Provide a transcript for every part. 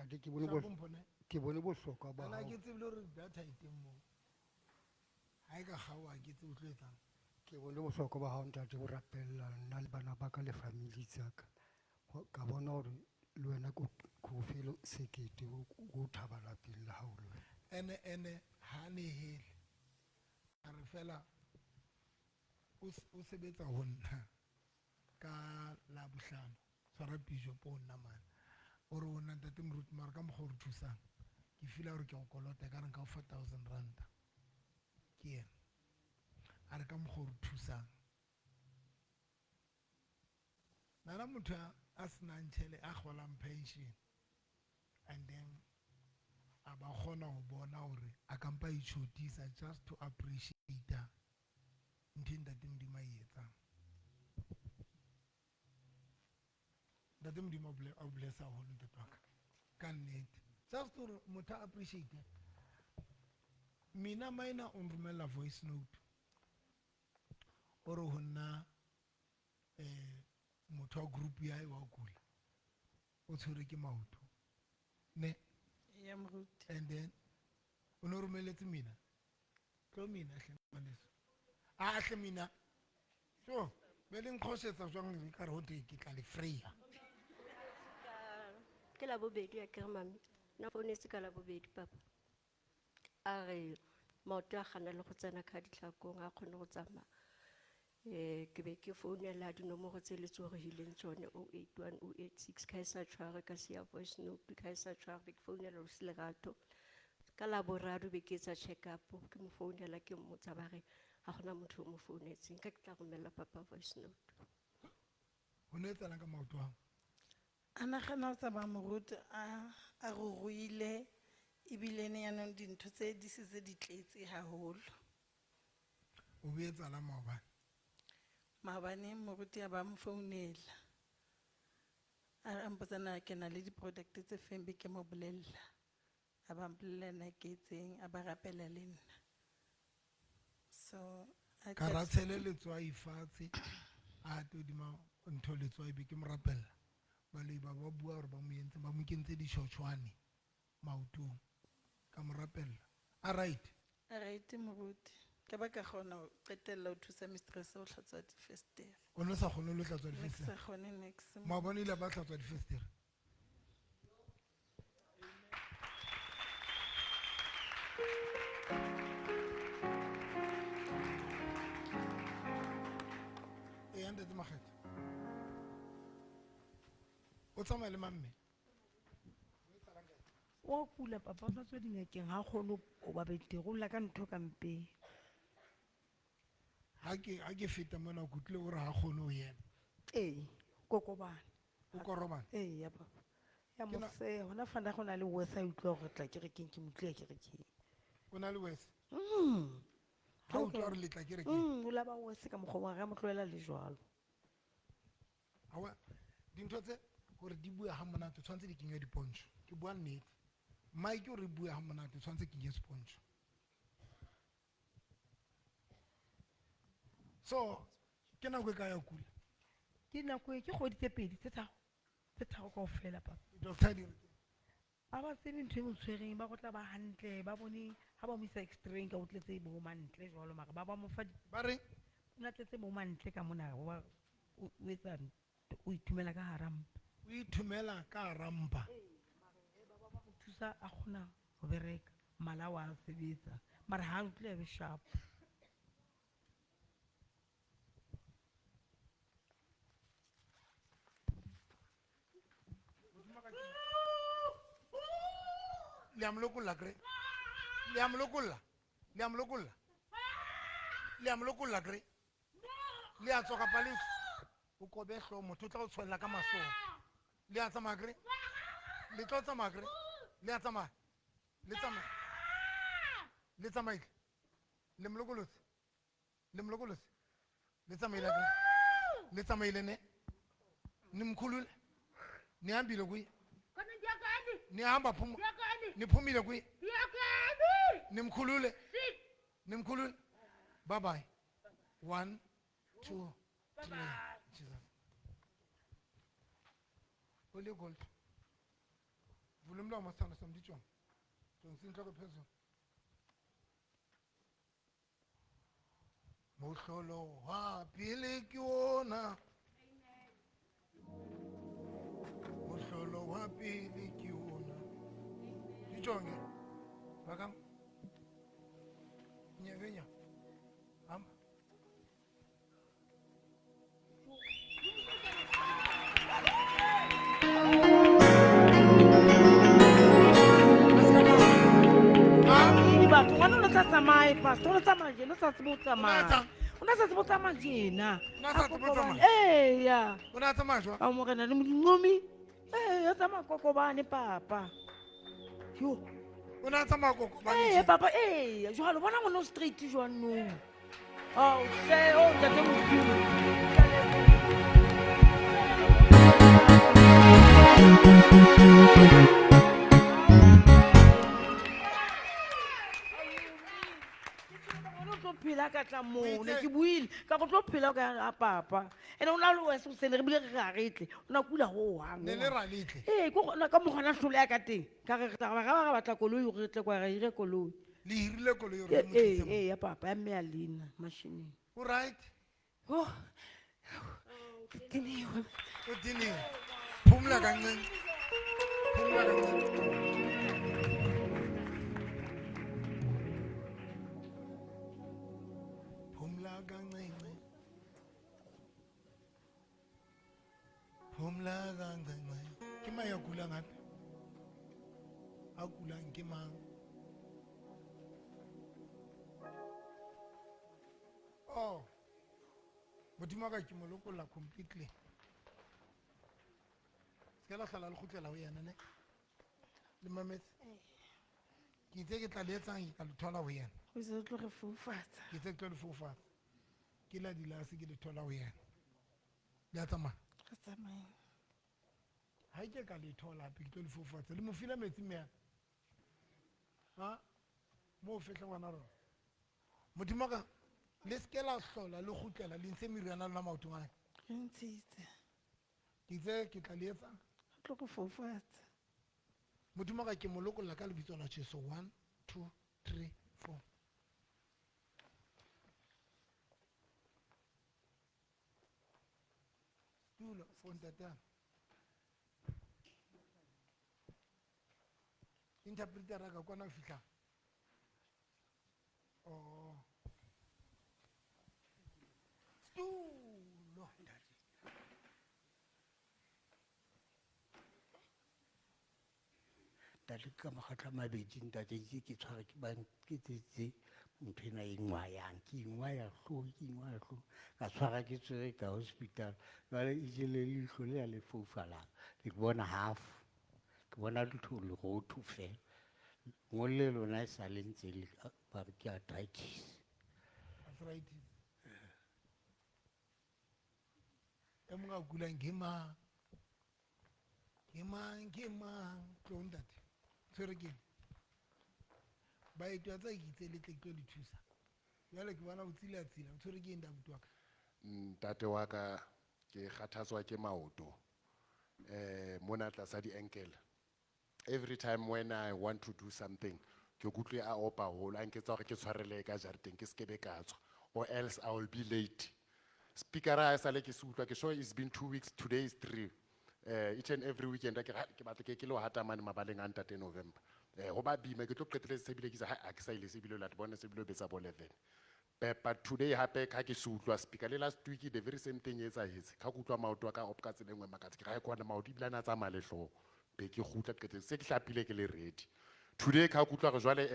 Ntate ke bone Shapo mpho ne? Ke bone bohlokwa ba Ana hao. ke tsebe le hore data e teng moo. Ha e ka kgaoha ha ke tsebe o tlo etsang. Ke bone bohlokwa ba hao ntate bo rapella nna le bana ba ka le family tsa ka. Ka bona hore le wena ko ko fe sekete o thaba lapeng la hao le wena. Ene ha nehele. A re fela o sebetsa ho nna ka Labohlano. Tshwara bishop ho nna mane. O re ho nna ntate moruti mara ka mokgwa o re thusang. Ke feel hore ke o kolota ka re nka o fa thousand ranta. Ke yena. A re ka mokgwa o re thusang. Nana motho a senang tjhelete a kgolang pension and then a ba kgona ho bona hore a ka mpa itjhodisa just to appreciate ntho e ntate Modimo a e etsang. Ntate Modimo a o bless haholo ntate wa ka. Ka nnete. Just hore motho a appreciate. Mina maina o nromella voice note. O re ho nna, motho wa group ya hae wa kula. O tshwerwe ke maoto. Ne? Ya moruti. And then o no romelletse mina. Tlo mina hle ngwaneso. A hle mina. So, be le nkgosetsa jwang re ka re ho thwe ke tla le freya. Ke la bobedi ya kere mami. Nna founetse ka la bobedi papa. A re maoto a gana le go tsena ka ditlhakong, a kgone go tsamaya. Ke be ke founela dinomoro tse le tsoregileng tsone, oh eight one, oh eight six, ka e sa tshware, ka siya voice note, ka e sa tshware, be ke founela Ausi Lerato. Ka la boraro be ke etsa check up, ke mo founela, ke mmotsa ba re, ha hona motho o mo founetseng, ka ke tla romella papa voice note. Ho ne etsahalang ka maoto ao? A nagana ho tsamaya moruti a ruruile, ebile ne yanong dintho tse di setse di tletse haholo. O bo etsahalang maobane? Maobane moruti a ba mo founela. A mpotsa na ke na le di-product tse feng be ke mo bolella. A ba mpolella na ke etseng, a ba rapela le nna. So, a Ka qeta- ra tshele letswai fatshe, a te hodima ntho letswai be ke mo rapella. Baloi ba ba bua hore ba mo entse, ba mo kentse ditjhotjhwane maotong. Ka mo rapella. A right? A right moruti. Ka ba ka kgona ho qetella ho thusa mistress ho hlatswa difestere. O no sa kgone ho hlatswa Ne ke difestere? sa kgone niks. Maobane ile ba hlatswa difestere? Ee, ntate Makgetho. O tsamaya le mang mme? Wa kula papa, o sa tswe dingakeng, ha kgone ho ba betere, o lla ka ntho ka mpeng. Ha ke feta mona, ke utlwile o re ha kgone ho ema. Ee, kokobana. O korobana? Ee, ya papa. Ya Ke na- moseho, hona fana go na le worse a utlwa hore tla kerekeng, ke mo utlwile kerekeng. O na le worse? Ha o utlwa hore le tla kerekeng? O la ba worse ka mokgwa wa re, a mo tlohela le jwalo. Awa, dintho tse hore di bue ha monate, tshwanetse di kenywe dipontsho. Ke bua nnete. Mike o re bue ha monate, tshwanetse ke kenye sepontsho. So, ke nako e kae ya kula? Ke nako e, ke kgwedi tse pedi, tse tharo. Tse tharo kaofela, papa. Doctor di re ke? Ba ba tsebe ntho e mo tshwereng, ba go tla ba hantle, ba bone ha ba mo isa x-ray ka o tletse bo mantle jwalo, mara ba ba mo fa di- Ba reng? O na tletse bo mantle ka mona, o ba, o, o etsa ntho, o ithumela ka hara mpa. O ithumela ka hara mpa. Ee, mara he ba ba ba mo thusa a kgona ho bereka, mala wa sebetsa, mara ha a utlwe a be sharp. Le a mo lokolla, kre? Le a mo lokolla? Le a mo lokolla? Le a mo lokolla, kre? Le a tswa kapa le tswe? O kobe hlooho, motho o tla o tshwella ka masoho. Le a tsamaya, kre? Le tlo tsamaya, kre? Le a tsamaya? Le tsamaya? Le tsamaile? Le mo lokolotse? Le mo lokolotse? Le tsamaile, kre? Le tsamaile ne? Nimkhulule? Nihambile kuye? Nihamba phuma? Niphumile kuye? Nimkhulule? Nimkhulule? Bye bye. 1, 2, 3. Jesus. Holy Gold. Vula umlomo. Umlomo sithando sami dijonge. Jonga inhloko phezulu. Mohlolo wa pele ke ona. Mohlolo wa pele ke ona. Dijonge. Phakama. Nyakenya. Hamba. Ke batho ngwana o ne sa tsamaye pastor o ne tsamaya jena o sa tsebe ho tsamaya. O ne sa tsebe ho tsamaya jena. O ne sa tsebe ho tsamaya? Eya. O ne a tsamaya jwang? Ao morena le modingomi. Ee, o tsamaya kokobane papa. Yo. O ne a tsamaya kokobane? Ee papa, ee. Jwale bona ngwana o straight jwang nou. Ao hle, o ntate Modimo. Phela ka tla moo, ne ke buile ka go tlo phela ka a papa. Ene o na le wese hoseng re bile re ra re tle. O na kula ho hang. Ne le ra le tle. Ee, ke gona ka mokgwa na hlole ya ka teng. Ka re re tla ba re batla koloi hore re tle kwa ra hire koloi. Le hirile koloi hore le mo tlise mo? Ee, ya papa, ya mme ya leina mashineng. O right? Oh. Ke teniwe. O teniwe. Phumla kancane. Phumla kancane. Phumla kancinci. Phumla kancinci. Ke mang ya kulang hape? A kulang ke mang? Oh. Modimo wa ka ke mo lokolla completely. Se ka la hlala le kgutlela ho yena ne? Le mametse? Ke itse ke tla le etsang ke tla le thola ho yena. O se tlo re foufatsa. Ke itse ke tlo le foufatsa. Ke la dilase ke le thola ho yena. Le a tsamaya? Re tsamaye. Ha ke ka le thola hape ke tlo le foufatsa. Le mo file metsi mme ya? Ha? Mo fehla ngwana rona. Modimo wa ka, le se ke la hlola le kgutlela le ntshe meriana lona maotong a ka. Re ntshitse. Ke itse ke tla le etsang? Re tlo go foufatsa. Modimo wa ka ke mo lokolla ka lebitso la Jesu. 1, 2, 3, 4. Tulo, for ntate. Interpreter ka kwana fihla. Oh. Stulo. Ntate ka makgetlo a mabedi ntate ke tshware ke ba ke tsetse ntho ena e ngwayang, ke ingwaya hlooho, ke ingwaya hlooho. Ka tshwara ke tswere ka hospital. Jwale e jele leihlo le ya le foufalang. Ke bona half. Ke bona ntho lerotho fela. Ngolle lona e sa le ntse le ba re ke arthritis. Arthritis. E mong a kulang ke mang? Ke mang, ke mang? Tlo ntate. Tshwere ke eng? Baeti wa tsa ke itse le tle ke tlo le thusa. Jwale ke bona o tsila-tsila, o tshwere ke eng abuti wa ka? Ntate wa ka, ke kgathatswa ke maoto. Mona tlasa di-ankle. Every time when I want to do something, ke kutlwe a opa haholo, a nketsa hore ke tshwarele ka jareteng, ke skebe ka tswa, or else I will be late. Speaker a sale ke se utlwa, ke sure it's been 2 weeks, today is 3. Each and every weekend, ke batla ke lo hata mane mabaleng a ntate November. Ho ba bima, ke tlo qetelletse se bile ke sa, ha ke sa ile se bile late, bona se bile betsa bo 11. But today hape ka ke se utlwa speaker, le last week the very same thing e etsahetse. Ka ke utlwa maoto a ka opa ka tsela e nngwe makatse, ke ra kwana maoto ebile a na tsamaya le hlooho. Be ke kgutla qetelletse se ke hlapile ke le ready. Today ka ke utlwa hore jwale,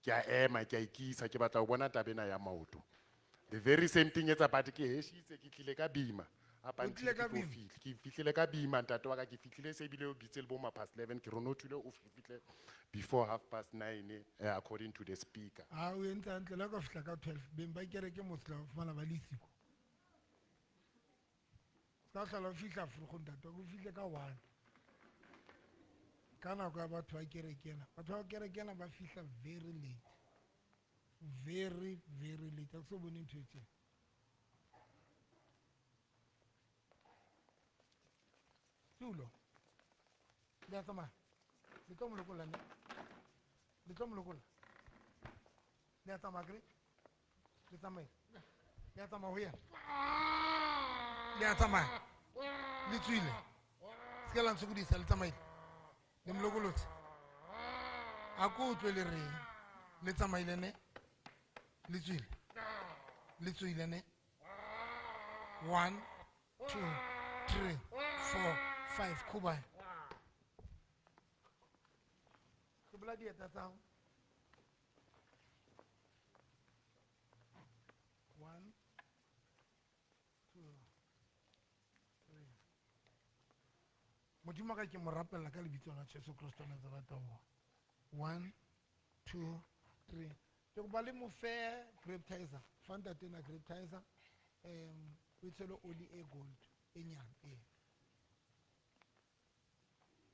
ke a ema, ke a ikisa, ke batla ho bona taba ena ya maoto. The very same thing etsa, but ke heshitse, ke tlile ka bima. Up O until tlile ka ke tlo bima? fihla. Ke fihlile ka bima, ntate wa ka, ke fihlile se ebile o bitse le bo ma past 11, ke re no thule o fihle before half past 9, according to the speaker. Ha o entse hantle, le ha ka fihla ka 12, beng ba kereke motse tla fumana ba le siko. Se ka hlola o fihla vroeg, ntate wa ka, o fihle ka 1. Ka nako ya batho ba kereke ena. Batho ba kereke ena ba fihla very late. Very, very late. Ha ke so bone ntho e tjena. Tulo. Le a tsamaya? Le tlo mo lokolla ne? Le tlo mo lokolla? Le a tsamaya akere? Le tsamaile? Le a tsamaya ho yena? Le a tsamaya? Le tswile? Se ke la ntshokodisa, le tsamaile? Le mo lokolotse? A ko utlwe le reng? Le tsamaile ne? Le tswile? Le tswile ne? 1, 2, 3, 4, 5. Khuba. Hlobola dieta tsa hao. 1, 2, 3. Modimo wa ka ke mo rapella ka lebitso la Jesu Kristo wa Nazareta. 1, 2, 3. Ke kopa le mo fe grapetizer. Fa ntate na grapetizer. O tshele oli e gold e nyane e.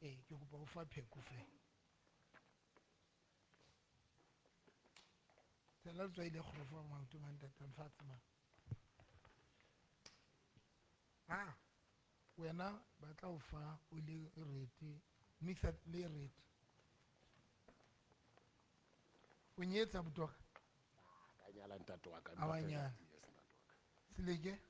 Ke kopa o fa pheko fe. Tsela letswai le kgorofo maotong a ntate lefatshe ma. Ah, wena ba tla o fa oli e rete, mixa le rete. O nyetse abuti wa ka? Ka nyala ntate wa ka, A wa ntate. nyala. Yes, ntate wa ka. Seleke?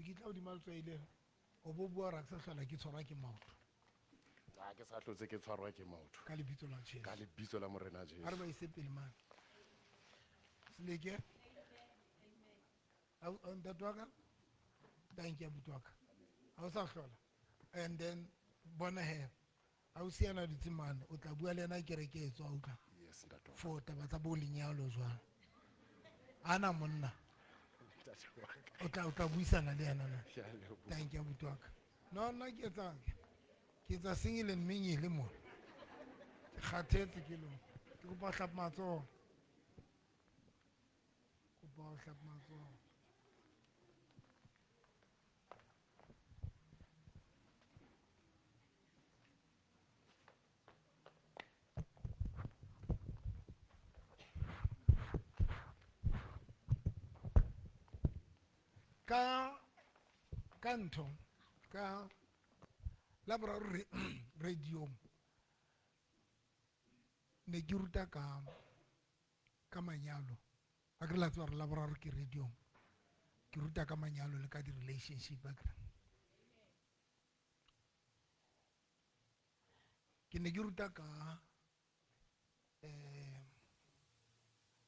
Ke tla hodima letswai lena, o bo bua hore ha ke sa hlola ke tshwarwa ke maoto. Ha ke sa hlotse ke tshwarwa ke maoto. Ka lebitso la Jesu. Ka lebitso la Morena Jesu. Ha re ba ise pele mane. Seleke? Au, au, ntate wa ka? Thank you, abuti wa ka. Ha o sa hlola. And then, bona he, ha o siana dutse mane, o tla bua le yena kereke e tswa, utlwa. Yes, ntate wa ka. For taba tsa bo lenyalo jwalo. Ana monna. Ntate wa ka. O tla buisana le yena na. Ke a leboha. Thank you, abuti wa ka. No, nna ke etsa, ke etsa single and mingle mo. Ke kgathetse ke lona. Ke kopa ho hlapa matsoho. Kopa ho hlapa matsoho. Ka ntho, ka la boraro radio ne ke ruta ka manyalo. A ke re la tseba hore la boraro ke radio. Ke ruta ka manyalo le ka di-relationship, a ke re. Ke ne ke ruta ka,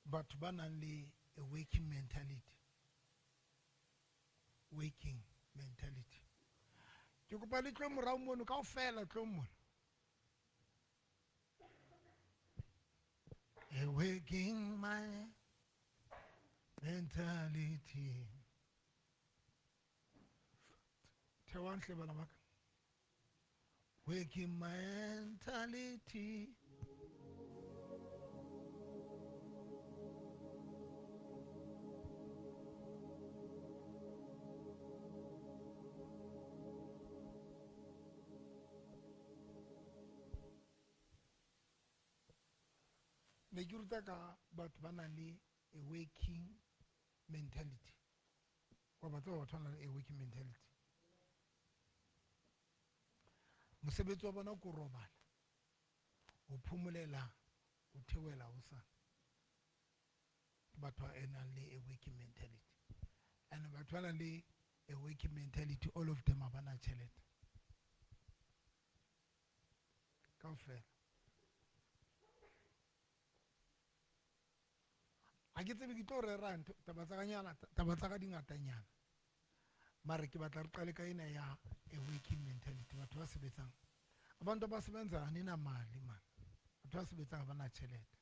batho ba nang le a working mentality. Working mentality. Ke kopa le tlo morao mono kaofela, tlo mona. A working my mentality. Theohang hle bana ba ka. Working mentality. Ne ke ruta ka batho ba nang le a working mentality. Wa ba tseba batho ba nang le a working mentality. Mosebetsi wa bona ke ho robala, ho phomolela, ho theohela hosane. Ke batho ba nang le a working mentality. And batho ba nang le a working mentality, all of them ha ba na tjhelete. Kaofela. Ha ke tsebe ke tlo rera ntho, taba tsa ka nyana, taba tsa ka di ngatanyana. Mare ke batla re qale ka ena ya a working mentality, batho ba sebetsang. Abantu ba sebetsa ha nena mali man. Batho ba sebetsang ha ba na tjhelete.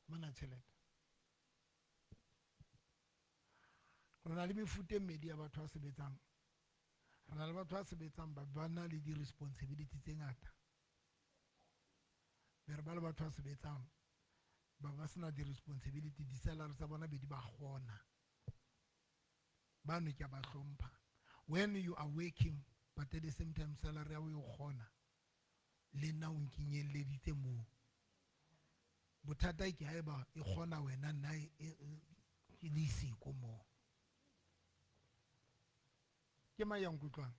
Ba na tjhelete. Re na le mefuta e mmedi ya batho ba sebetsang. Re na le batho ba sebetsang ba na le di-responsibility tse ngata. Be re ba le batho ba sebetsang ba sena di-responsibility, di-salary tsa bona be di ba kgona. Bano ke a ba hlompha. When you are working, but at the same time salary ya hao e o kgona, le nna o nkenyelleditse moo. Bothata ke haeba e kgona wena nna ke le siko moo. Ke mang ya nkutlwang?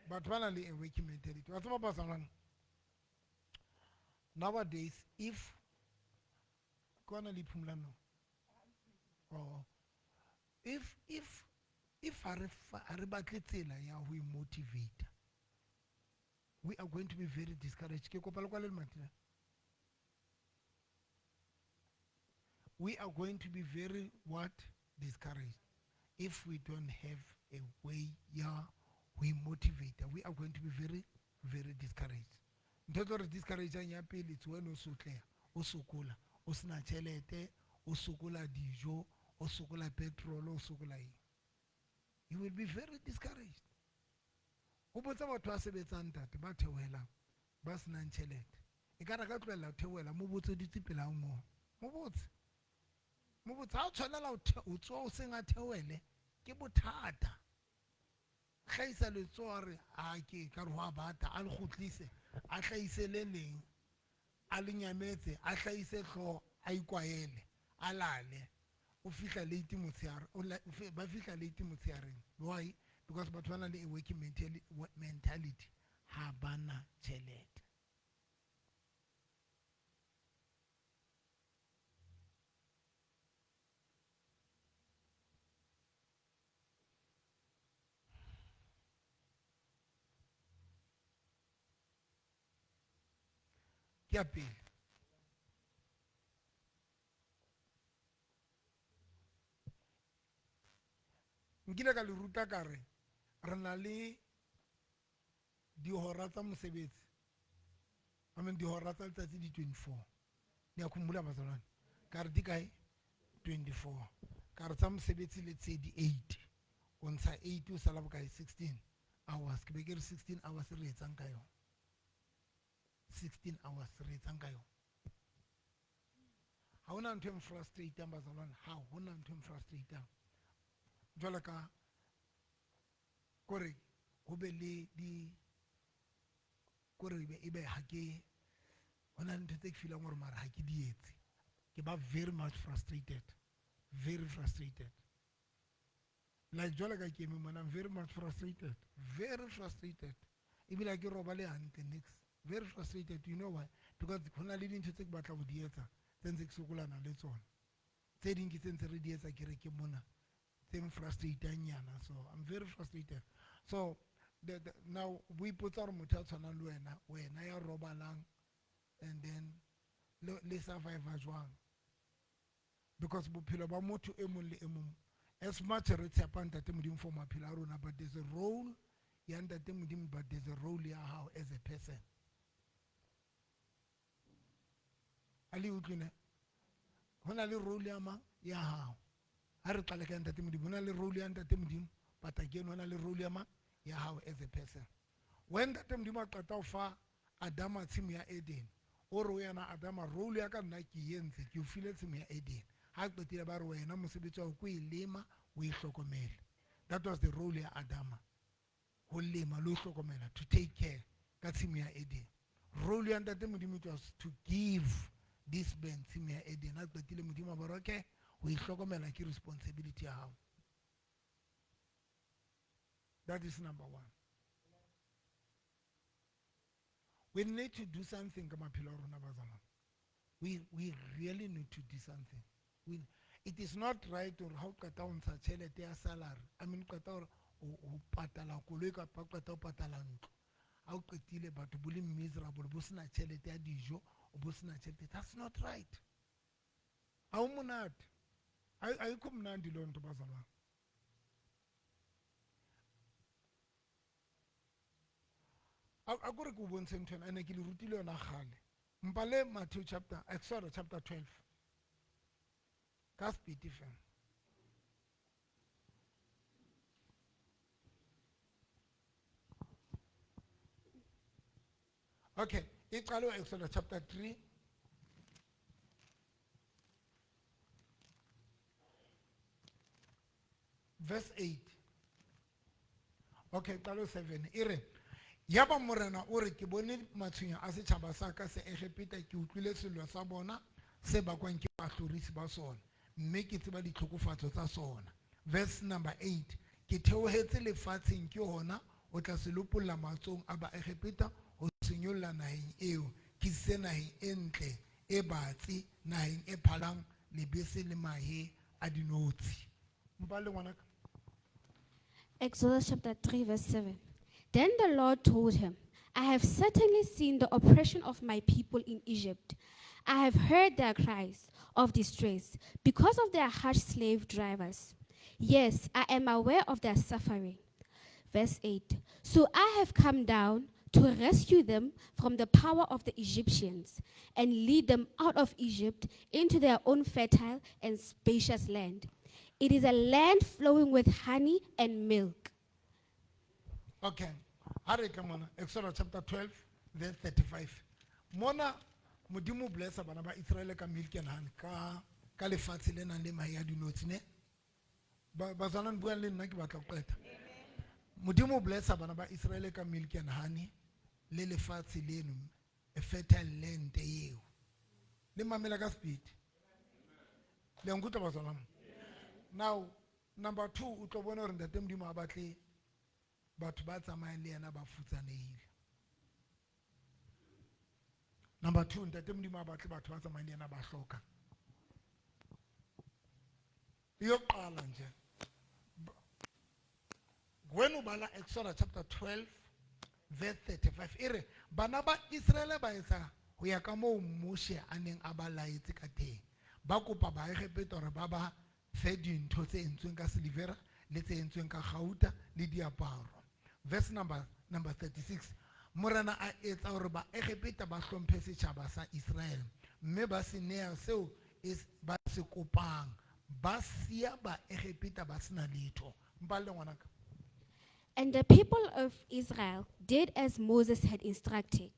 Batho ba nang le a working mentality. Wa tseba bazalwane, nowadays if ke ona le iphumula no? Oh. If ha re fa, ha re batle tsela ya ho motivate, we are going to be very discouraged. Ke kopa le kwale lemati la. We are going to be very what? Discouraged. If we don't have a way ya ho motivate, we are going to be very, very discouraged. Ntho e tlo re discourage-ang ya pele, it's when o sotleha, o sokola, o sena tjhelete, o sokola dijo, o sokola petrol, o sokola eng. You will be very discouraged. O botsa batho ba sebetsang ntate, ba theohelang, ba senang tjhelete. E ka re ka tlohella ho theohela, mo botse dutse pela hao moo. Mo botse. Mo botse, ha o tshwanela ho tsoha hoseng a theohele, ke bothata. Hlahisa letsoho a re, a ke ka re ho a bata, a le kgutlise, a hlahise le leng, a le nyametse, a hlahise hlooho, a ikwaele, a lale. O fihla late motshehare, o la, o fi-, ba fihla late motshehareng. Why? Because batho ba na le a working mentality, ha ba na tjhelete. Ke ya pele. Nkile ka le ruta ka re, re na le dihora tsa mosebetsi. I mean, dihora tsa letsatsi di 24. Ni a khumbula bazalwane? Ka re di kae? 24. Ka re tsa mosebetsi le tse di 8. O ntsha 8 o sala bokae? 16 hours. Ke be ke re 16 hours re etsang ka yona. 16 hours re etsang ka yona. Ha hona ntho e m-frustrate-ang bazalwane, ha hona ntho e m-frustrate-ang. Jwalo ka kore ho be le di, kore ebe, ebe ha ke, hona le ntho tse ke feelang hore mara ha ke di etse. Ke ba very much frustrated, very frustrated. Like jwalo ka ke eme mona, I'm very much frustrated, very frustrated. Ebile ha ke robale hantle next, very frustrated. You know why? Because hona le dintho tse ke batlang ho di etsa, tse ntse ke sokolana le tsona. Tse ding ke tse ntse re di etsa kerekeng mona, tse m-frustrate-ang nyana. So I'm very frustrated. So now o ipotsa hore motho ya tshwanang le wena, wena ya robalang, and then le survive jwang? Because bophelo ba motho e mong le e mong, as much re tshepa Ntate Modimo for maphelo a rona, but there's a role ya Ntate Modimo, but there's a role ya hao as a person. A le utlwe ne? Ho na le role ya mang? Ya hao. Ha re qale ka Ntate Modimo, ho na le role ya Ntate Modimo, but again ho na le role ya mang? Ya hao as a person. When Ntate Modimo a qeta ho fa Adama tshimo ya Eden, o re ho yena, Adama, role ya ka nna ke e entse, ke o file tshimo ya Eden. Ha qetile ba re wena mosebetsi wa hao ke ho e lema, o e hlokomele. That was the role ya Adama. Ho lema le ho hlokomela, to take care ka tshimo ya Eden. Role ya Ntate Modimo it was to give this man tshimo ya Eden. Ha qetile Modimo a ba re, okay, ho e hlokomela ke responsibility ya hao. That is number one. We need to do something ka maphelo a rona bazalwane. We really need to do something. It is not right hore ha o qeta ho ntsha tjhelete ya salary, I mean, o qeta hore o patala koloi kapa o qeta ho patala ntlo. Ha o qetile batho bo le miserable, bo sena tjhelete ya dijo, bo sena tjhelete. That's not right. Ha o monate. Ha e mnandi loo nto bazalwane. A ko re ke o bontshe ntho ena, ene ke le rutile yona kgale. Mpale Matthew chapter, sorry, chapter 12. Ka speed fela. Okay, e qale ho Exodus chapter 3. Verse 8. Okay, qalo 7. E re, yaba morena o re ke bone matshwenyo a setjhaba sa ka se Egepeta, ke utlwile sello sa bona se bakwang ke bahlorisi ba sona, mme ke tseba ditlhokofatso tsa sona. Verse number 8, ke theohetse lefatsheng ke hona o tla se lopolla matsohong a Baegepeta ho se nyolla naheng eo, ke se naheng e ntle e batsi, naheng e phalang lebese le mahe a dinotshi. Mpalle ngwanaka. Exodus chapter 3, verse 7. Then the Lord told him, I have certainly seen the oppression of my people in Egypt. I have heard their cries of distress because of their harsh slave drivers. Yes, I am aware of their suffering. Verse 8. So I have come down to rescue them from the power of the Egyptians and lead them out of Egypt into their own fertile and spacious land. It is a land flowing with honey and milk. Okay. Ha re tla mona Exodus chapter 12 verse 35. Mona Modimo o blessa bana ba Israel ka milk and honey ka lefatshe le nang le mahe a dinotshi ne. Ba bazalwane buang le nna ke batla ho qeta. Modimo o blessa bana ba Israel ka milk and honey le lefatshe leno, a fertile land eo. Le mamela ka speed. Le a nkutlwa bazalwane? Now number 2 o tlo bona hore ntate Modimo ha batle batho ba tsamayang le yena ba futsanehile. Number 2, ntate Modimo ha batle batho ba tsamayang le yena ba hloka. Iyoqala nje. When o bala Exodus chapter 12 verse 35 e re bana ba Israele ba etsa ho ya ka moo Moshe a neng a ba laetse ka teng. Ba kopa Baegepeta hore ba ba fe dintho tse entsweng ka silivera le tse entsweng ka gauta le diaparo. Verse number 36, Morena a etsa hore Baegepeta ba hlomphe setjhaba sa Israel, mme ba se nea seo ba se kopang, ba siya Baegepeta ba sena letho. Mpalle ngwanaka. And the people of Israel did as Moses had instructed.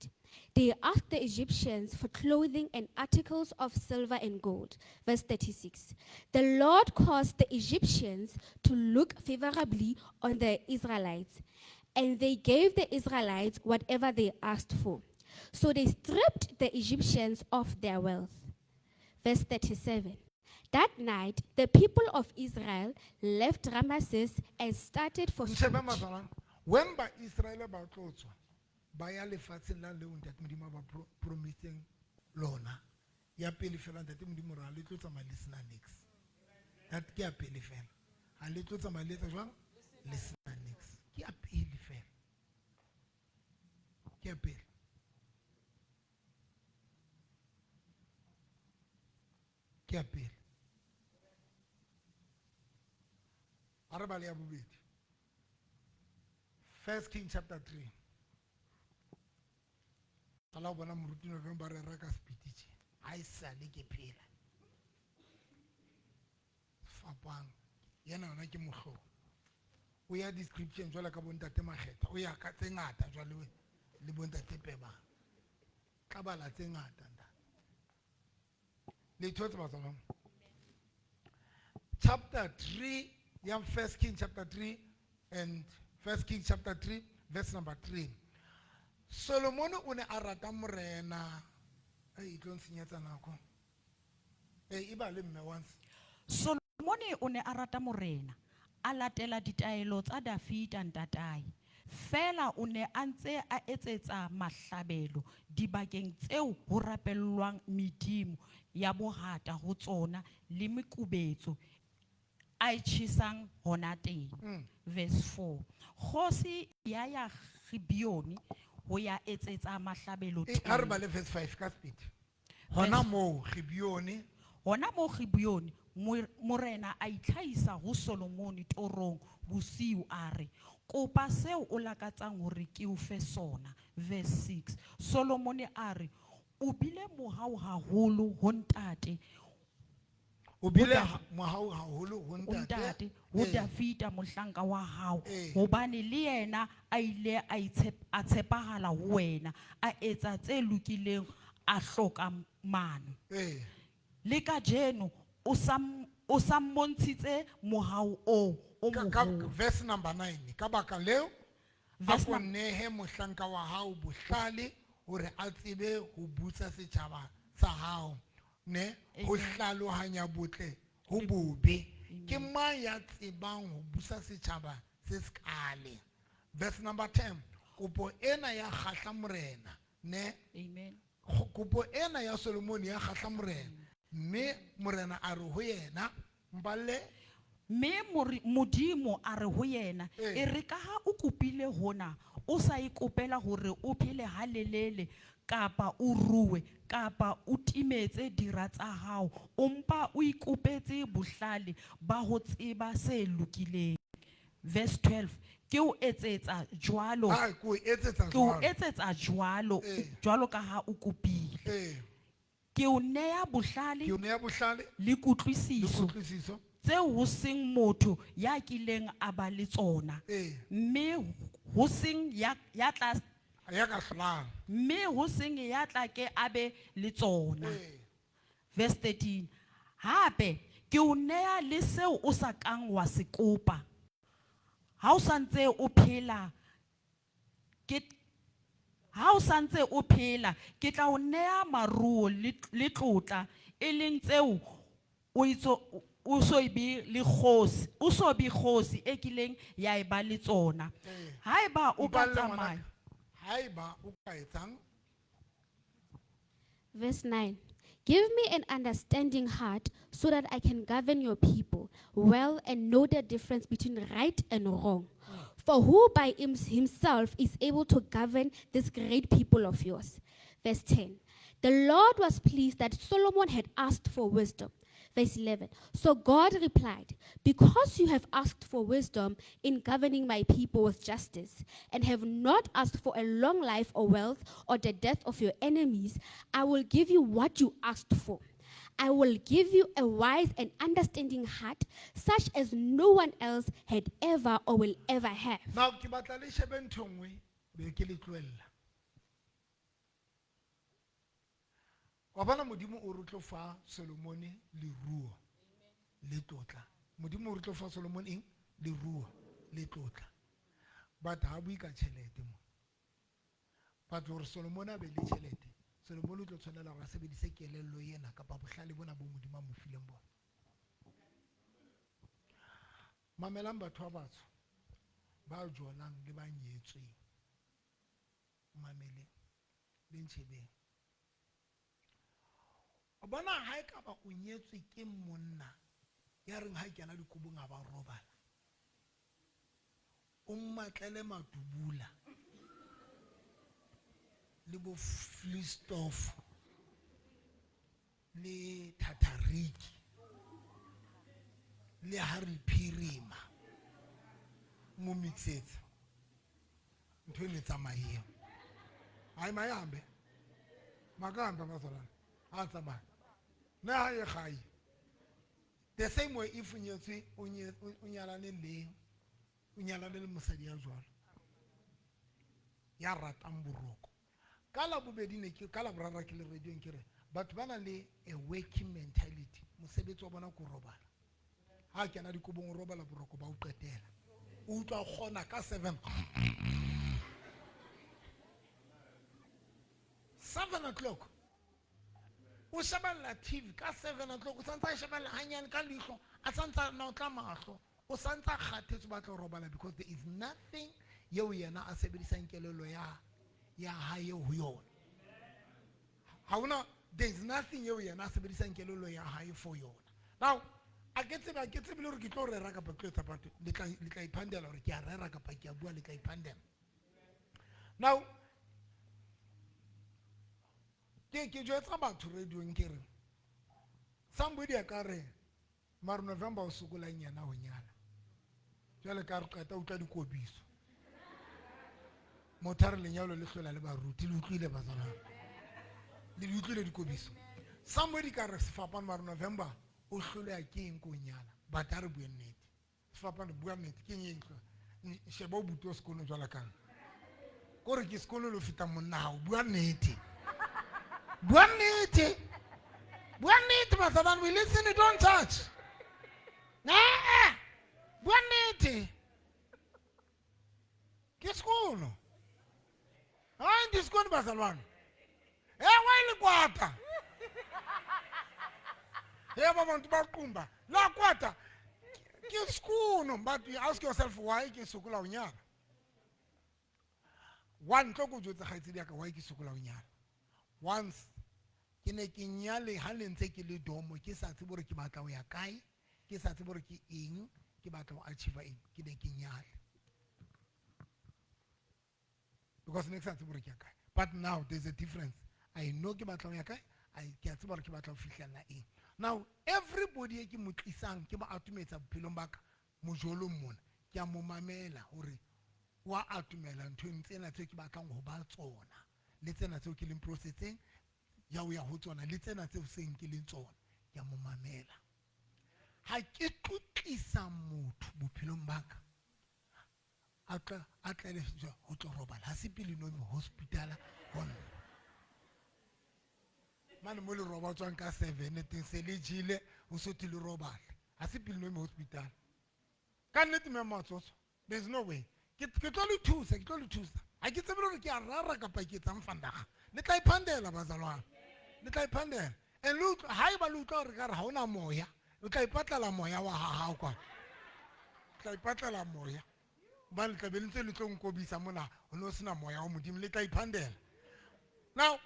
They asked the Egyptians for clothing and articles of silver and gold. Verse 36. The Lord caused the Egyptians to look favorably on the Israelites, and they gave the Israelites whatever they asked for. So they stripped the Egyptians of their wealth. Verse 37. That night, the people of Israel left Ramesses and started for Nshebe Succoth. mazalwane. When ba Israel ba tlo tswa, ba ya lefatsheng la leo ntate Modimo a ba promiseng lona. Ya pele fela ntate Modimo ra le tlo tsamaya le sena niks. That ke ya pele fela. Ha le tlo tsamaya le etsa jwang? Le sena niks. Ke ya pele fela. Ke ya pele. Ke ya pele. Ha re bale ya bobedi. First King chapter 3. Qala ho bona moruti wa ka ba rera ka speed tje. Ha e sale ke phela. Fapang. Yena yona ke mohlolo. O ya description jwalo ka bontate Makgetha. O ya ka tse ngata jwale le bontate Pebang. Tla bala tse ngata ntate. Le thotse batswadi. Chapter 3, ya First King chapter 3 and First King chapter 3 verse number 3. Solomon o ne a rata morena. Ei, e tlo nsenyetsa nako. E ba le mme once. Solomone o ne a rata morena, a latela ditaelo tsa Dafida ntatae. Fela o ne a ntse a etsetsa mahlabelo dibakeng tseo ho rapellwang medimo ya bohata ho tsona le mekubetso a e tjhesang hona teng. Verse 4. Kgosi ya ya Gibeone ho ya etsetsa mahlabelo Ha re teng. bale verse 5 ka speed. Hona moo Gibeone, Hona moo Gibeone, morena a itlhahisa ho Solomone torong bosiu a re, kopa seo o lakatsang hore ke o fe sona. Verse 6. Solomone a re, o bile mohau haholo ho ntate. O bile mohau haholo ho Ho ntate. ntate, ho Dafida mohlanka wa hao. Hobane le yena a ile a a tshepahala ho wena, a etsa tse lokileng, a hloka mano. Le kajeno o sa o sa mmontshitse mohau oo o Ka moholo. verse number 9, ka baka leo, a Verse ko nehe mohlanka wa hao bohlale hore a tsebe ho busa setjhaba sa hao. Ne ho hlalohanya botle ho bobe. Ke mang ya tsebang ho busa setjhaba se sekale? Verse number 10. Kopo ena ya kgahla morena, ne? Amen. Kopo ena ya Solomon ya kgahla morena. Mme morena a re ho yena, mpalle. Mme Modimo a re ho yena, Ee. e re ka ha o kopile hona, o sa ikopela hore o phele halelele kapa o rue kapa o timetse dira tsa hao, o mpa o ikopetse bohlale ba ho tseba se lokileng. Verse 12, ke o etsetsa jwalo. Ai, ke o etsetsa Ke o jwalo. etsetsa jwalo, Ee. jwalo ka ha o kopile. Ee. Ke o neya bohlale Ke o neya bohlale le le kutlwisiso kutlwisiso. tseo ho seng motho ya kileng a ba le tsona. Ee. Mme ho seng ya, ya tla, Ya ka hlolang. mme ho seng ya tla ke a be le tsona. Ee. Verse 13. Hape ke o neya le seo o sa kang wa se kopa. Ha o santse o phela, ke, ha o santse o phela, ke tla o neya maruo le tlotla, e leng tseo o itso, o so be le kgosi, o so be kgosi e kileng ya eba le tsona. Ee. Haeba o ka Mpalle tsamaya. ngwanaka. Haeba o ka etsang? Verse 9. Give me an understanding heart so that I can govern your people well and know the difference between right and wrong. For who by himself is able to govern this great people of yours? Verse 10. The Lord was pleased that Solomon had asked for wisdom. Verse 11. So God replied, because you have asked for wisdom in governing my people with justice and have not asked for a long life or wealth or the death of your enemies, I will give you what you asked for. I will give you a wise and understanding heart, such as no one else had ever or will ever have. Now, ke batla le shebe ntho e nngwe, be ke le tlohella. Wa bona Modimo o re tlo fa Solomone leruo le tlotla. Modimo o re tlo fa Solomone eng? Leruo le tlotla. But ha bue ka tjhelete mo. But hore Solomone a be le tjhelete, Solomone o tlo tshwanela hore a sebedise kelello ena kapa bohlale bona bo Modimo a mo fileng bona. Mamelang batho ba batsho ba jolang le ba nyetsweng. Mameleng le ntjhebeng. O bona ha ekaba o nyetswe ke monna ya reng ha kena dikobong a ba robala. O mmatlele madubula le bo Flistoff le Tatariki le Harry Phirima mo mixetse ntho e ne tsamayeng. Hai mahambe. Makahambe bazalwane. Ha tsamaya. Ne ha ye gae. The same way if o nyetswe, o nye-, o nyalane le, o nyalane le mosadi ya jwalo. Ya ratang boroko. Ka la bobedi ne ke, ka la boraro ke le radio-ng ke re, batho ba na le a working mentality. Mosebetsi wa bona ke ho robala. Ha kena dikobong o robala boroko ba o qetela. O utlwa o kgona ka 7. 7 o'clock. O shebella TV ka 7 o'clock, o santse a shebella hanyane ka leihlo, a santse a notla mahlo, o santse a kgathetse o batla ho robala because there is nothing eo yena a sebedisang kelello ya hae ho yona. Ha hona, there is nothing eo yena a sebedisang kelello ya hae for yona. Now, a ke tsebe, a ke tsebe le hore ke tlo rera kapa ke tlo etsa batho, le tla, le tla iphandela hore ke a rera kapa ke a bua, le tla iphandela. Now, ke jwetsa batho radio-ng ke re, somebody a ka re, mare November o sokolang yena ho nyala. Jwale ka re qeta utlwa dikobiso. Motho a re lenyalo le hlola le baruti, le utlwile bazalwane. Le di utlwile dikobiso. Somebody ka re sefapano mare November o hloleha ke eng ko nyala? But ha re bue nnete. Sefapano bua nnete, ke eng e hlola? Sheba o buti o sekolo jwalo ka nna. Kore ke sekolo le ho feta monna hao, bua nnete. Bua nnete. Bua nnete bazalwane, we listen, we don't judge. Eh. Bua nnete. Ke sekolo. Ha ndi sekolo bazalwane. Eh, wa ile kwata. Yebo bantu baqumba la kwata ke skono, but you ask yourself why ke sokola ho nyala. One tlo ko jwetsa kgaitsedi ya ka why ke sokola ho nyala. Once ke ne ke nyale ha le ntse ke le domo, ke sa tsebe hore ke batla ho ya kae, ke sa tsebe hore ke eng, ke batla ho achieve eng, ke ne ke nyale. Because ne ke sa tsebe hore ke ya kae. But now there's a difference. I know ke batla ho ya kae, ke a tseba hore ke batla ho fihlella eng. Now everybody e ke mo tlisang, ke mo atometsa bophelong ba ka, mojolong mona, ke a mo mamela hore wa atomela nthong tsena tseo ke batlang ho ba tsona, le tsena tseo ke leng processeng ya ho ya ho tsona, le tsena tseo seng ke leng tsona, ke a mo mamela. Ha ke tlotlisa motho bophelong ba ka, a tla, a tlele ho tlo robala, ha se pele no hospital ho nna. Mane mo le robatswang ka 7 teng se le jele, ho so thwe le robala. Ha se pele no hospital. Ka nnete mme Matsotso, there's no way. Ke tlo le thusa, ke tlo le thusa. Ha ke tsebe hore ke a rara kapa ke etsang vandag. Le tla iphandela bazalwane. Le tla iphandela. And le utlwa, haeba le utlwa hore ka re ha hona moya, o tla ipatlela moya wa hao kwa. O tla ipatlela moya. Hobane le tla be le ntse le tlo nkobisa mona, ho no sena moya wa Modimo, le tla iphandela. Now,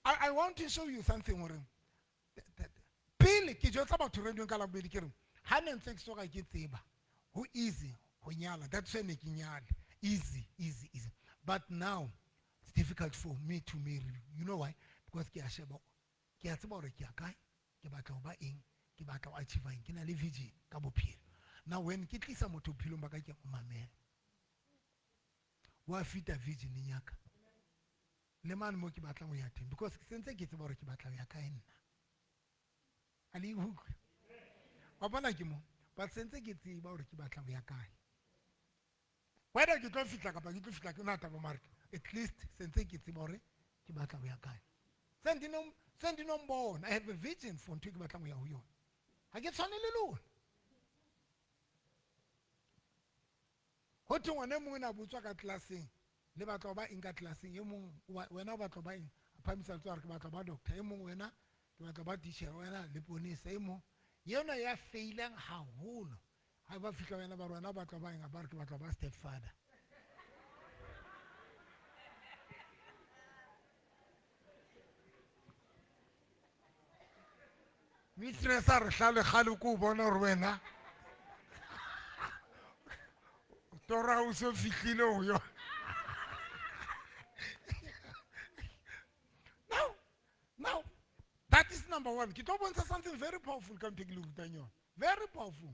I want to show you something hore pele ke jwetsa batho radio ka Labobedi ke re, ha ne ntse ke soka ke tseba, ho easy ho nyala, that's why ne ke nyale. Easy, easy, easy. But now it's difficult for me to marry. You know why? Because ke a sheba, ke a tseba hore ke ya kae, ke batla ho ba eng, ke batla ho achieve eng, ke na le vision ka bophelo. Now when ke tlisa motho bophelong ba ka, ke a mo mamela. Wa fita vision ya ka. Le mane mo ke batlang ho ya teng, because ke sentse ke tseba hore ke batla ho ya kae nna. A le utlwe? Wa bona ke mo, but sentse ke tseba hore ke batla ho ya kae. Whether ke tlo fihla kapa ke tlo fihla ke na taba, mare at least sentse ke tseba hore ke batla ho ya kae. Se ndi nombona, I have a vision for ntho e ke batlang ho ya ho yona. Ha ke tshwane le lona. Ho thwe ngwana e mong o ne a botswa ka classeng, le batla ho ba eng ka classeng, e mong wena o batla ho ba eng, a phamisa letsoho a re ke batla ho ba doctor, e mong wena ke batla ho ba teacher, wena leponesa, e mong yena ya failang haholo. Ha ba fihla wena ba re wena o batla ho ba eng, ba re ke batla ho ba stepfather. Mistress a re hlale kgale ko o bona hore wena tora o so fihlile ho yona. Now, that is number one. Ke tlo bontsha something very powerful ka ntho e ke le rutang yona. Very powerful.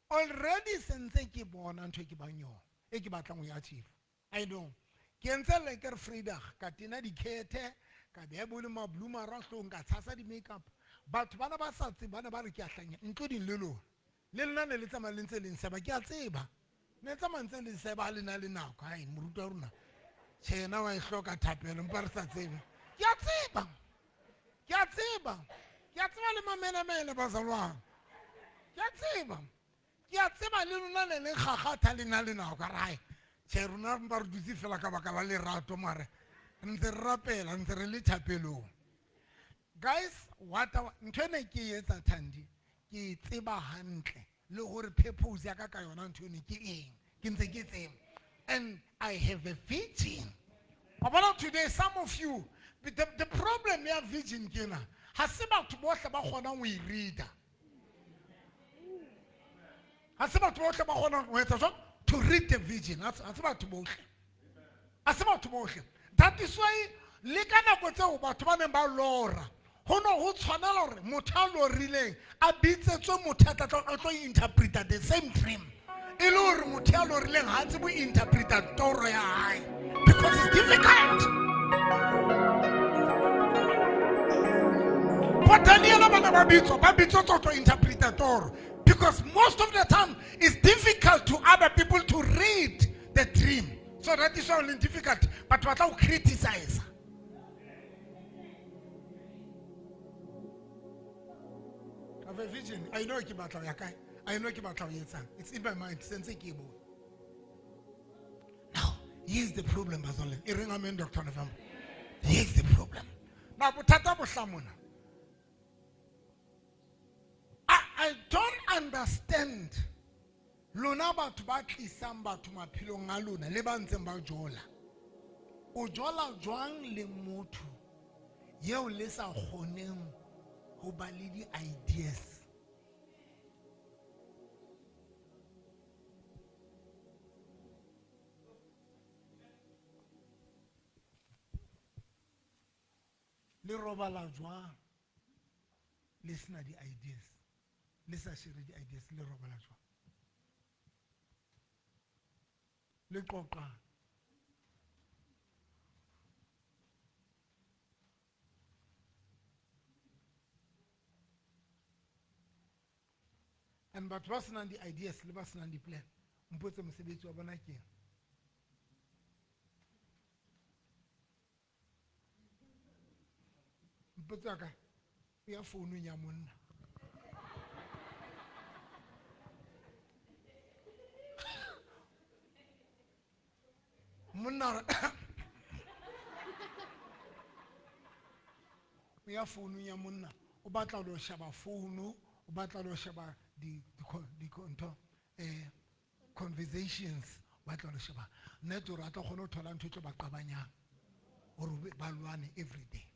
Already sentse ke bona ntho e ke bang yona, e ke batlang ho e achieve. I know. Ke entse lekker Vrydag, ka tena dikhethe, ka beha bo le mablumara hloohong, ka tshasa di-makeup. Batho bana ba sa tsebe, bana ba re ke a hlanya, including le lona. Le lona ne le tsamaya le ntse le nseba, ke a tseba. Ne tsamaya ntse le nseba ha le na le nako. Hai, moruti wa rona, tjhe, yena wa e hloka thapelo, empa re sa tsebe. Ke a tseba. Ke a tseba. Ke a tseba le mamenamene bazalwane. Ke a tseba. Ke a tseba le lona ne le kgakgatha le na le nako, ka re, hai, tjhe, rona mpa re dutse fela ka baka la lerato, mare re ntse re rapela, ntse re le thapelong. Guys, what ntho ene ke e etsa Thandi, ke e tseba hantle le hore purpose ya ka ka yona ntho ene ke eng, ke ntse ke tseba. And I have a vision. Wa bona today some of you, the problem ya vision ke ena, ha se batho bohle ba kgonang ho e reader. Ha se batho bohle ba kgonang ho etsa jwang? To read the vision. Ha se batho bohle. Ha se batho bohle. That is why le ka nako tseo batho ba neng ba lora, ho no ho tshwanela hore motho a lorileng a bitsetswe motho a tla tlo interpreta the same dream. E le hore motho ya lorileng ha a tsebe ho interpreta toro ya hae, because it's difficult. Bo Daniel ba ne ba bitswa, ba bitswa tlo interpreta toro, because most of the time it's difficult to other people to read the dream. So that is only difficult, but ba tla o criticize. I have a vision. I know ke batla ho ya kae. I know ke batla ho etsang. It's in my mind. Sentse ke e bone. Now, here's the problem, Bazalwane. E reng amen, Doctor November. Here's the problem. Now, bothata bo hla mona. understand lona batho ba tlisang batho maphelong a lona le ba ntseng ba jola. O jola jwang le motho yeo le sa kgoneng ho ba le di-ideas? Le robala jwang le sena di-ideas, le sa share di-ideas, le robala jwang? Le qoqang. And batho ba senang di-ideas le ba senang di-plan, mpotse mosebetsi wa bona ke eng? Mpotse wa ka, o ya founung ya monna. Monna a re, o ya founung ya monna, o batla ho sheba founu, o batla ho sheba ntho, conversations, o batla ho sheba net hore a tlo kgone ho thola ntho e tlo ba qabanyang, hore ba lwane every day.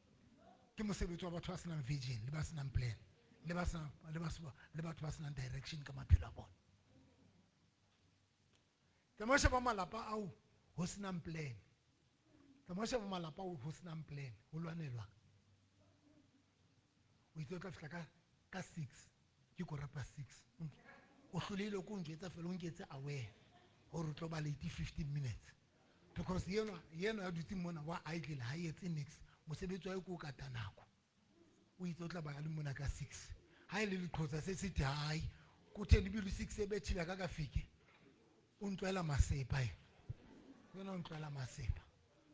Ke mosebetsi wa batho ba senang vision, le ba senang plan, le ba senang, le ba le batho ba senang direction ka maphelo a bona. Tsamaya sheba malapa ao ho senang plan. Tsamaya sheba malapa ao ho senang plan, ho lwanelwa. O itse o tla fihla ka 6, ke 6:15. O hlolehile ko njwetsa fela, o nketse aware hore o tlo ba late 15 minutes. Because yena ya dutseng mona wa idle, ha etse niks. Mosebetsi wa hae ke o kata nako. O itse o tla ba le mona ka 6. Ha e le leqhotsa se se hae, ko thele bile 6 e bethile ka ka fike. O ntlwela masepa e. Yena o ntlwela masepa.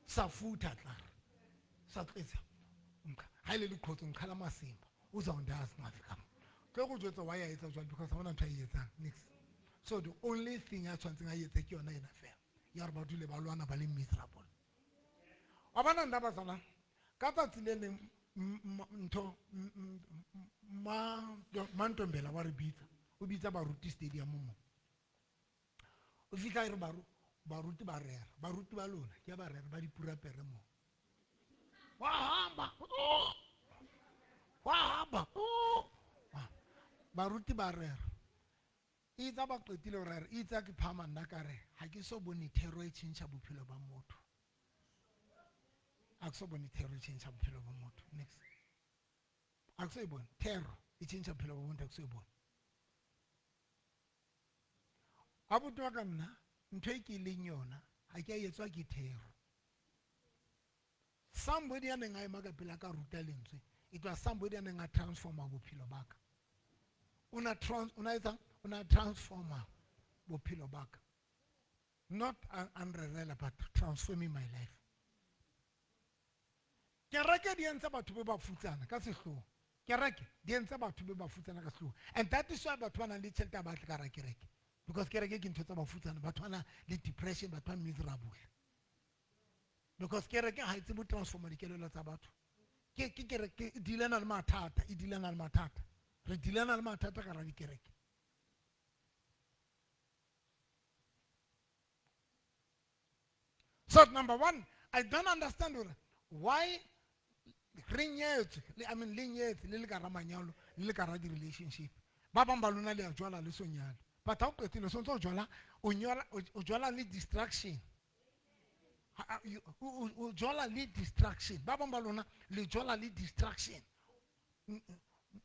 Sa futha tla. Sa tletsa. Nka ha ile leqhotsa nkhala masepa. O za undazi ngafika. Tlo go jwetsa why a etsa jwalo, because ha hona ntho a e etsang niks. So the only thing a tshwantseng a etse ke yona ena fela. Ya re ba dule ba lwana ba le miserable. Wa bona nna bazalwane, ka tsatsi le leng, ntho, Mantombela wa re bitsa, o bitsa baruti stadium mo. O fihla e re baruti ba rera, baruti ba lona ke ba rera ba dipurapere mo. Wa hamba, oh! Wa hamba, oh! Baruti ba rera. Itse ba qetile ho rera, itse ke phama nna ka re, ha ke so bone thero e tjhentjha bophelo ba motho. Ha ke so bone thero e tjhentjha bophelo ba motho. Next. Ha ke so e bone thero e tjhentjha bophelo ba motho, ha ke so e bone. Abuti wa ka nna, ntho e ke leng yona, ha ke a etswa ke thero. Somebody ya neng a ema ka pela ka ruta lentswe, it was somebody ya neng a transforma bophelo ba ka. O na trans, o na etsang? O na transforma bophelo ba ka. Not unrerela, but transforming my life. Kereke di entse batho be ba futsana ka sehloho. Kereke di entse batho be ba futsana ka sehloho. And that is why batho ba nang le tjhelete ha ba tle ka hara kereke. Because kereke ke ntho tsa bafutsana, batho ba na le depression, batho ba miserable. Because kereke ha e tsebe ho transforma dikelello tsa batho. Ke kereke e dealana le mathata, e dealana le mathata. Re dealana le mathata ka hara dikereke. So number one, I don't understand why re nyetswe, le, I mean, le nyetse, le le ka hara manyalo, le le ka hara di-relationship. Ba bang ba lona le a jwala le so nyale. But ha o qetile, so ntse o jwala, o nyola, o jwala le distraction. Ha, ha, you, o, o, o jwala le distraction. Ba bang ba lona le jwala le distraction.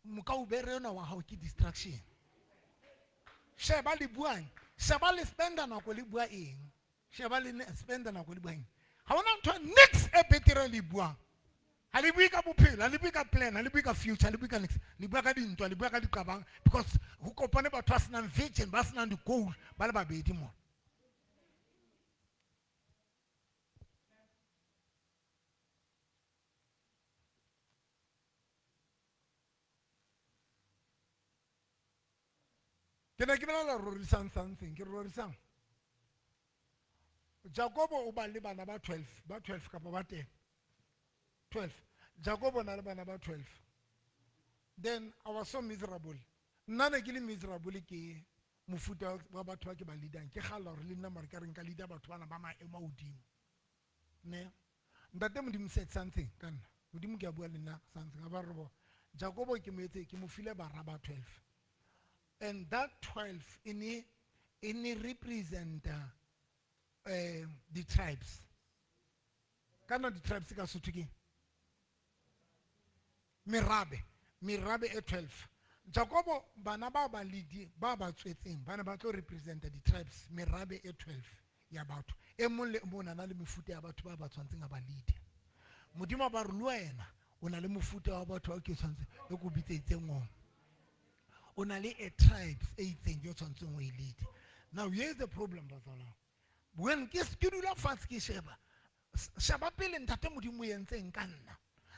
Mokaubere enwa wa hao ke distraction. Sheba le buang, sheba le spenda nako le bua eng. Sheba le spenda nako le bua eng. Ha hona ntho niks e betere le buang. Ha le bue ka bophelo, ha le bue ka plan, ha le bue ka future, ha le bue ka niks. Le bua ka dintwa, le bua ka diqabang, because ho kopane batho ba senang vision, ba senang di-goal, ba le babedi mona. Ke ne ke bolela rorisang something, ke rorisang. Jakobo o ba le bana ba 12, ba 12 kapa ba 10. 12. Jakobo o na le bana ba 12. Then I was so miserable. Nna ne ke le miserable ke mofuta wa batho ba ke ba leadang. Ke kgalla hore le nna mare ka re nka leader batho bana ba maemo a hodimo. Ne? Ntate Modimo said something ka nna. Modimo ke a bua le nna something. A ba re bo, Jakobo ke mo etse, ke mo file bara ba 12. And that 12 e ne e ne representa the tribes. Kana di tribes ka Sotho ke merabe, merabe e 12. Jakobo bana ba ba lead ba ba tswetseng ba ne ba tlo representa di tribes, merabe e 12 ya batho. E mong le mong o na le mefuta ya batho ba ba tshwantseng a ba lead. Modimo a ba re le wena o na le mofuta wa batho ba ke tshwantseng e ko bitseditseng ona. O na le a tribes e itseng yo tshwantseng o e lead. Now here's the problem, bazalwane. When ke dula fatshe ke sheba, sheba pele ntate Modimo o entseng ka nna.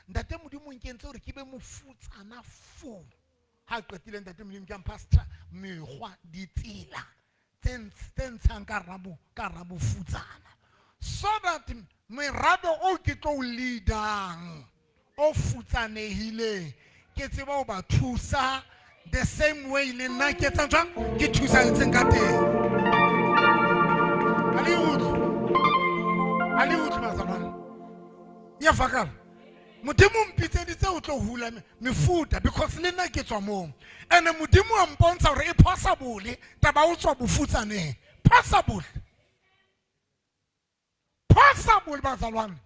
Ntate Modimo o nkentse hore ke be mofutsana fo. Ha qetile ntate Modimo ke a mpha mekgwa, ditsela tse ntshang ka hara bofutsana. So that merabe o ke tlo o leadang, o futsanehileng, ke tseba ho ba thusa the same way le nna ke etsang jwang, ke thusantseng ka teng. Ha le utlwe? Ha le utlwe bazalwane? Ya fakala. Modimo o mpitseditse ho tlo hula mefuta because le nna ke tswa moo. And Modimo wa mpontsha hore e possible taba o tswa bofutsaneng. Possible. Possible bazalwane.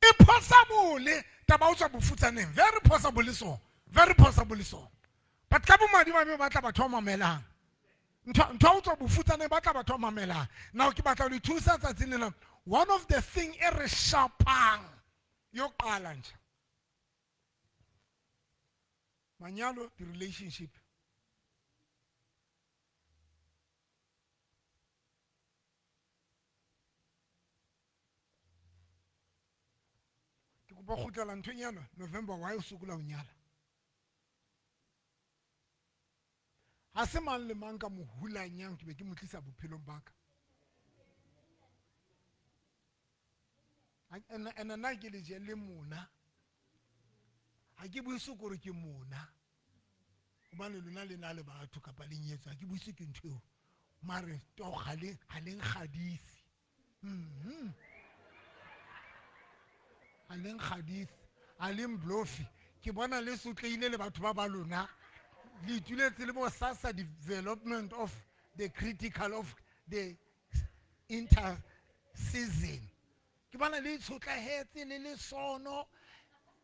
E possible taba o tswa bofutsaneng. Very possible so. Very possible so. But ka bomadimabe ba tla batho ba mamelang. Ntho o tswa bofutsaneng ba tla batho ba mamelang. Now ke batla ho le thusa tsatsing lena. One of the thing e re shapang yo qala nje. Manyalo, the relationship. Ke kopa ho kgutlela nthong ya lona, November, why o sokola ho nyala? Ha se mang le mang ka mo hulanyang ke be ke mo tlisa bophelong ba ka. Ene nna ke le je le mona. Ha ke buise kore ke mona. Hobane lona le na le batho kapa le nyetswe, ha ke buise ke ntho eo. Mare to ha le nkgadise. Ha le nkgadise, ha le mblofe. Ke bona le sotlehile le batho ba ba lona. Le ituletse le bo SASSA development of the critical of the inter-season. Ke bona le itshotlehetse le le sono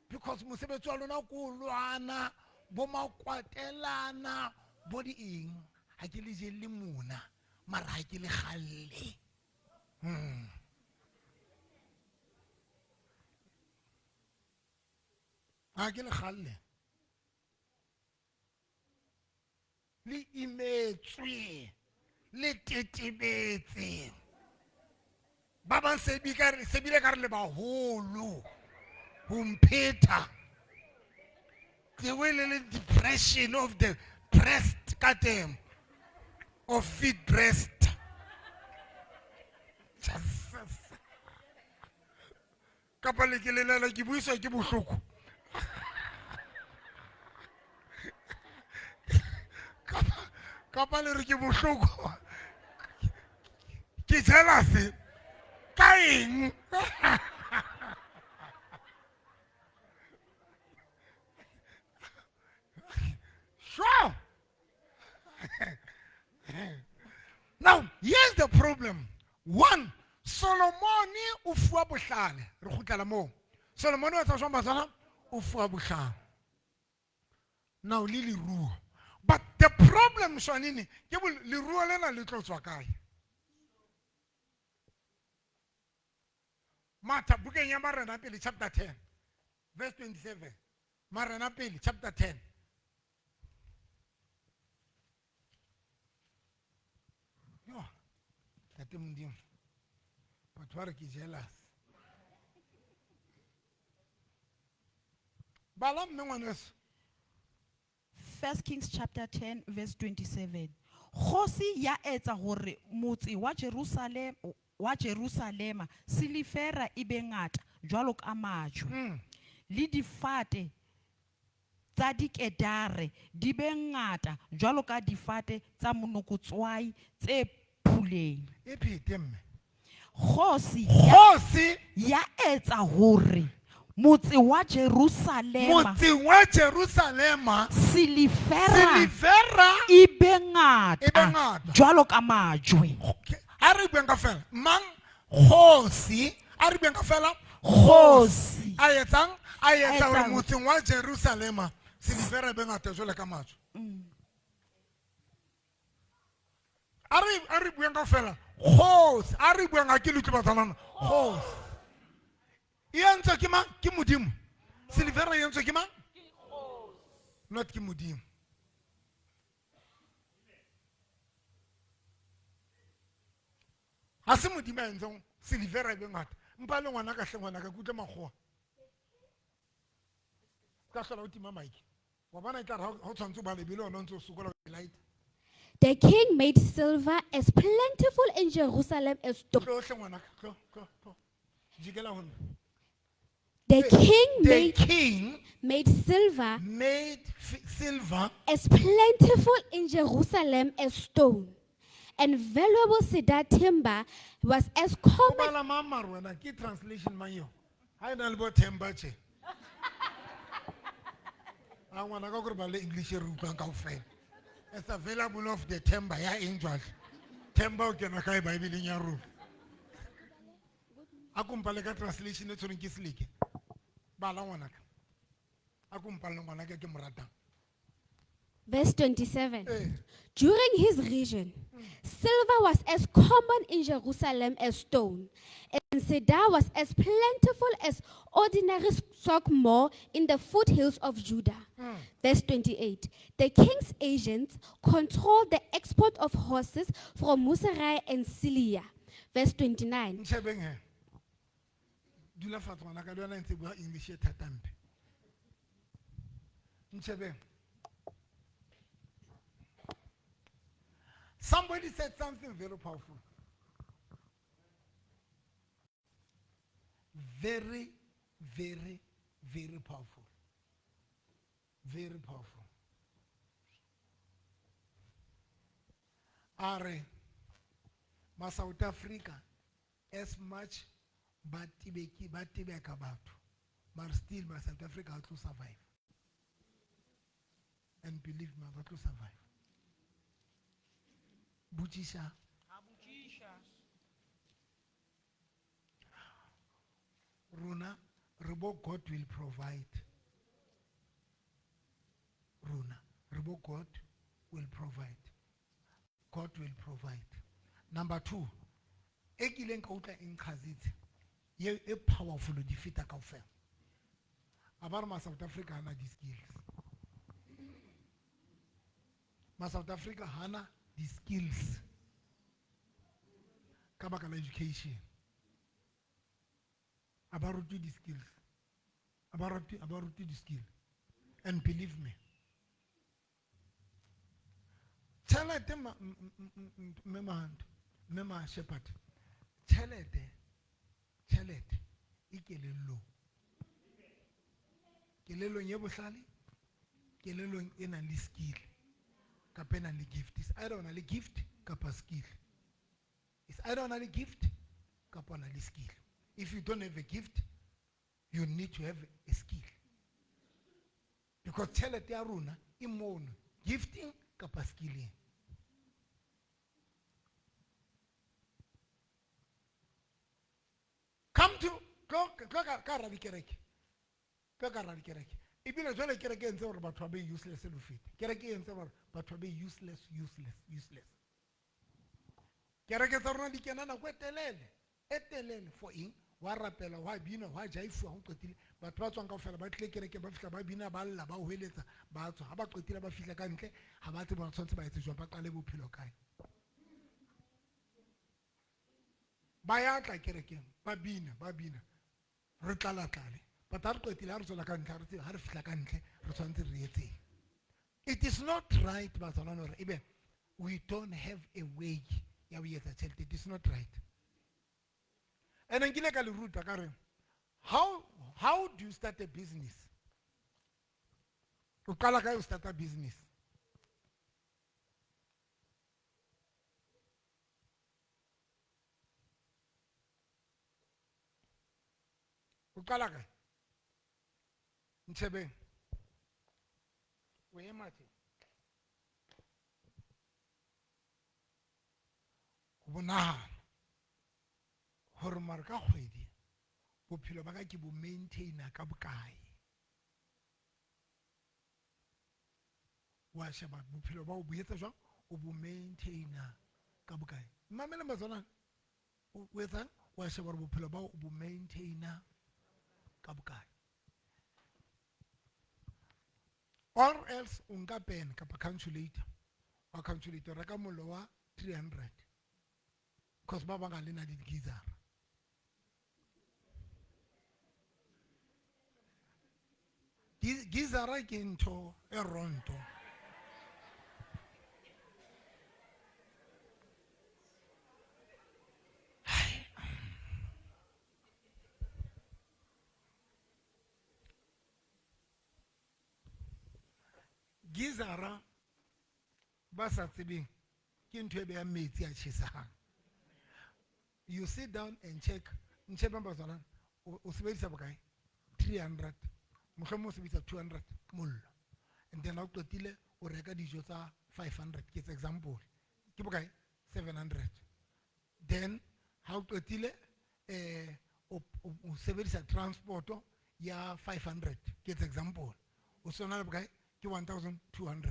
because mosebetsi wa lona ke o lwana, bo makwatelana, bo di eng. Ha ke le je le mona, mara ha ke le kgalle. Ha ke le kgalle. Le imetswe, le tetebetse. Ba bang se bi ka re, se bile ka re le baholo ho mpheta. The way le le depression of the breast ka teng, of feet breast. Jesus. Kapa le ke lelela ke buiswa ke bohloko. Kapa le re ke bohloko. Ke jealous ka eng? Sure. Now, here's the problem. One, Solomon o fuwa bohlale. Re kgutlela moo. Solomon o etsa jwang batswana? O fuwa bohlale. Now le leruo. But the problem, Shwanini, ke leruo lena le tlo tswa kae? Martha, bukeng ya Marena pele, chapter 10, verse 27. Marena pele, chapter 10. Yo, Ntate Modimo, batho ba re ke jealous. Bala mme ngwaneso. 1 Kings chapter 10 verse 27. Kgosi ya etsa hore motse wa Jerusalem, wa Jerusalema silifera e be ngata jwalo ka majwe. Le difate tsa dikedare di be ngata jwalo ka difate tsa monokotswai tse phuleng. E phete mme. Kgosi Kgosi ya etsa hore motse wa Jerusalema motseng wa Jerusalema silifera silivera e be E be ngata ngata. jwalo ka majwe. A re bueng ka fela mang kgosi a re bueng ka fela Kgosi. a etsang a etsa hore etsang. motseng wa Jerusalema silivera e be ngata jwalo ka majwe. A re bueng ka fela kgosi a re bueng a ke le utlwe batsalana kgosi e entswe ke mang ke modimo silivera e entswe ke mang not ke modimo. Ha se modimo a entseng silivera e be ngata mpa le ngwana ka hle ngwana ka ke utlwe makgowa ka hlola o tima mic wa bona e tla re ha o tshwanetse o ba lebele ona o ntse o sokola o light. The king made silver as plentiful in Jerusalem as stone. Tlo hle ngwana ka tlo tlo tlo jikela ho nna. The king The made, king made silver made silver as plentiful in Jerusalem as stone, and valuable cedar timber was as o common. bala mang mare wena ke translation mang eo ha e na le bo themba tje a ngwana ka kore ba le english e re utlwang kaofela. It's available of the timber ya eng jwale themba o kena kae bibleng ya rona a kompale ka translation e tshwereng ke seleke bala ngwanaka a kompale ngwanaka ke mo ratang. Verse 27. Eh. During his reign, silver was as common in Jerusalem as stone, and cedar was as plentiful as ordinary sycamore in the foothills of Judah. Verse 28. The king's agents controlled the export of horses from Musarai and Cilia. Verse 29. Ntshebeng he dula fatshe ngwanaka le yona e ntse bua english e thatampe ntshebeng. Somebody said something very powerful. Very, very, very powerful. Very powerful. A re, ma South Africa, as much ba tibeki, ba tibeka batho, but still ma South Africa ha tlo survive. And believe me, ba tlo survive. Botšiša. Rona re bo God will provide. Rona re bo God will provide. God will provide. Number 2, e kileng ka utlwa e nqhazitse, ye e powerful di feta kaofela. A ba re ma South Africa hana di-skills. Ma South Africa hana di-skills. Ka baka la education. A ba rutwe di-skills. A ba rutwe, a ba rutwe di-skill. And believe me. Tjhelete ma, m, m, m, m, mme Mahanto, mme ma Shepherd. Tjhelete, tjhelete e kelellong. Kelellong e bohlale, kelellong e nang le skill. Kapa e nang le gift. It's either o na le gift kapa skill. It's either o na le gift kapa o na le skill. If you don't have a gift, you need to have a skill. Because tjhelete ya rona e mono, gifting kapa skilling. Come to tlo tlo ka ka ra dikereke. Tlo ka ra dikereke. Ebile jwale kereke e entse hore batho ba be useless le ho feta. Kereke e entse hore batho ba be useless, useless, useless. Kereke tsa rona di kena nako e telele, e telele for eng? Wa rapela, wa bina, wa jaifuwa, ho qetile. Batho ba tswang kaofela ba tlile kerekeng, ba fihla ba bina, ba lla, ba hweletsa, ba tswa. Ha ba qetile ba fihla ka ntle, ha ba tsebe hore tshwanetse ba etse jwang, ba qale bophelo kae. Ba ya tla kerekeng, ba bina, ba bina. Re tlala tlale. But ha re qetile, ha re tswela ka ntle, ha re tsebe, ha re fihla ka ntle, re tshwanetse re etseng. It is not right, bazalwane, hore ebe we don't have a way ya ho etsa tjhelete. It is not right. And nkile ka le ruta ka re, how how do you start a business? O qala kae o start a business? O qala kae? Ntshebeng. O ema tje. O bo nahana hore mara ka kgwedi bophelo ba ka ke bo maintaina ka bokae. Wa sheba bophelo ba o bo etsa jwang, o bo maintaina ka bokae. Mamela matswana, o etsang? Wa sheba hore bophelo ba o bo maintaina ka bokae. Or else o nka pen kapa calculator. Wa calculator reka mollo wa 300. Because ba bang ga le na le di-geyser. Geyser ke ntho e ronto. Geyser ba sa tsebeng ke ntho e behang metsi a tjhesang. You sit down and check. Nchepe bazalwane, o sebedisa bokae? 300. Mohlomong o sebedisa 200 mollo. And then ha o qetile o reka dijo tsa 500, ke etsa example. Ke bokae? 700. Then ha o qetile, o sebedisa transport ya 500, ke etsa example. O sona le bokae? Ke 1200.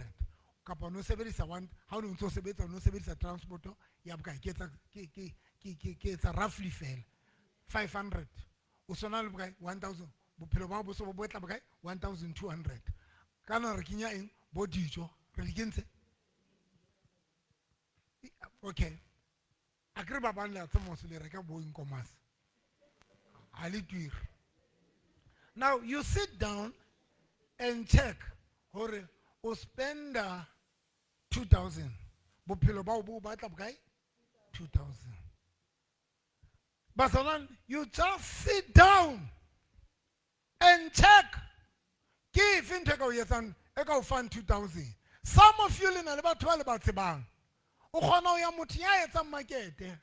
Kapa o no sebedisa one, ha o ne o ntso sebetsa, o no sebedisa transport ya bokae? Ke etsa, ke, ke, ke, ke, ke etsa roughly fela. 500. O sona le bokae? 1000. Bophelo ba bo so bo tla bokae? 1200. Kana re kenya eng? Bo dijo. Re di kentse? Okay. Akere ba bang le a tseba mos le reka bo Nkomas. Ha le ture. Now you sit down and check hore o spenda 2000. Bophelo ba bo batla bokae? 2000. Bazalwane, you just sit down and check. Ke efe ntho e ka o etsang, e ka o fang 2000? Some of you le na le batho ba le ba tsebang. O kgona ho ya motho ya etsang makete,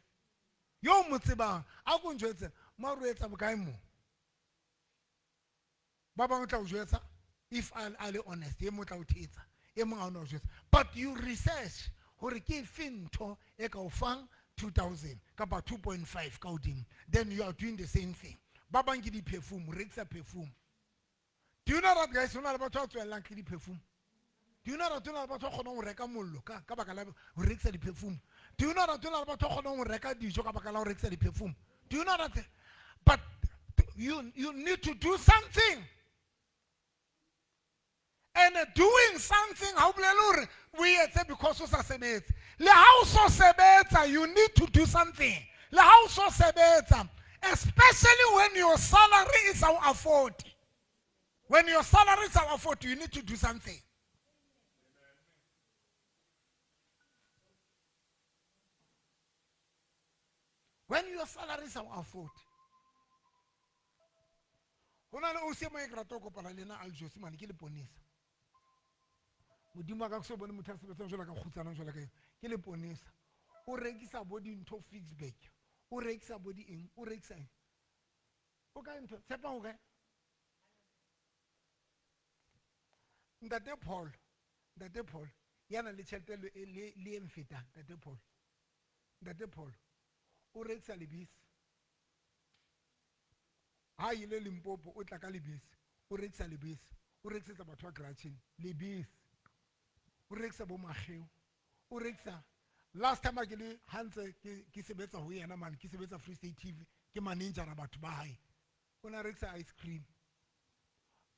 yo o mo tsebang, a ko njwetse, mare o etsa bokae mo? Ba bang o tla o jwetsa, if a le honest, e mong o tla o thetsa, e mong ha o na o jwetsa. But you research hore ke efe ntho e ka o fang 2000 kapa 2.5 ka hodimo. Then you are doing the same thing. Ba bang ke di-perfume, o rekisa perfume. Do you know that guys, ho na le batho ba tswellang ke di-perfume? Do you know that ho na le batho ba kgonang ho reka mollo ka baka la ho rekisa di-perfume? Do you know that ho na le batho ba kgonang ho reka dijo ka baka la ho rekisa di-perfume? Do you know that? But you need to do something. And doing something, ha o bolele hore o etse because o sa sebetse. Le ha o so sebetsa, you need to do something. Le ha o so sebetsa, especially when your salary is out afford. When your salary is out afford, you need to do something. When your salary is out afford. Ho na le o se mo e ke rata ho kopana le yena Aljosi mane, ke leponesa. Modimo wa ka ke so bone motho a sebetsang jwalo ka kgutsanang jwalo ka eo. Ke leponesa. O rekisa bo dintho Ficksburg. O rekisa bo di eng? O rekisa eng? O kae ntho? Tshepang o kae? Ntate Paul. Ntate Paul. Ya nang le tjhelete le e mfetang, Ntate Paul. Ntate Paul. O rekisa lebese. Ha ile Limpopo o tla ka lebese. O rekisa lebese. O rekisetsa batho ba Gratchen lebese. O rekisa bo Mageu. O rekisa last time ke le hantse ke sebetsa ho yena man, ke sebetsa Free State TV, ke manager batho ba hae. O na rekisa ice cream.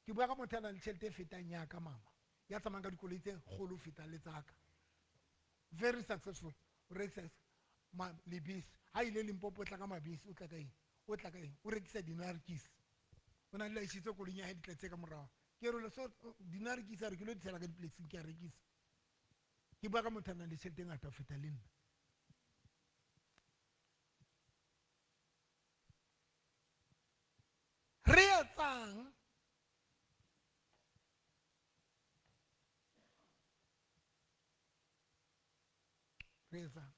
Ke bua ka motho a nang le tjhelete e fetang ya ka mama. Ya tsamayang ka dikoloi tse kgolo ho feta le tsa ka. Very successful. O rekisa lebese. Ha ile Limpopo o tla ka mabese, o tla ka eng? O tla ka eng? O rekisa dinarkis. O na le laisitse koloing ya hae di tletse ka morao. Ke re so dinarkis a re ke lo di tshela ka diplexing ke a rekisa. Ke bua ka motho a nang le tjhelete e ngata ho feta le nna. Re etsang Etsang? Re etsang?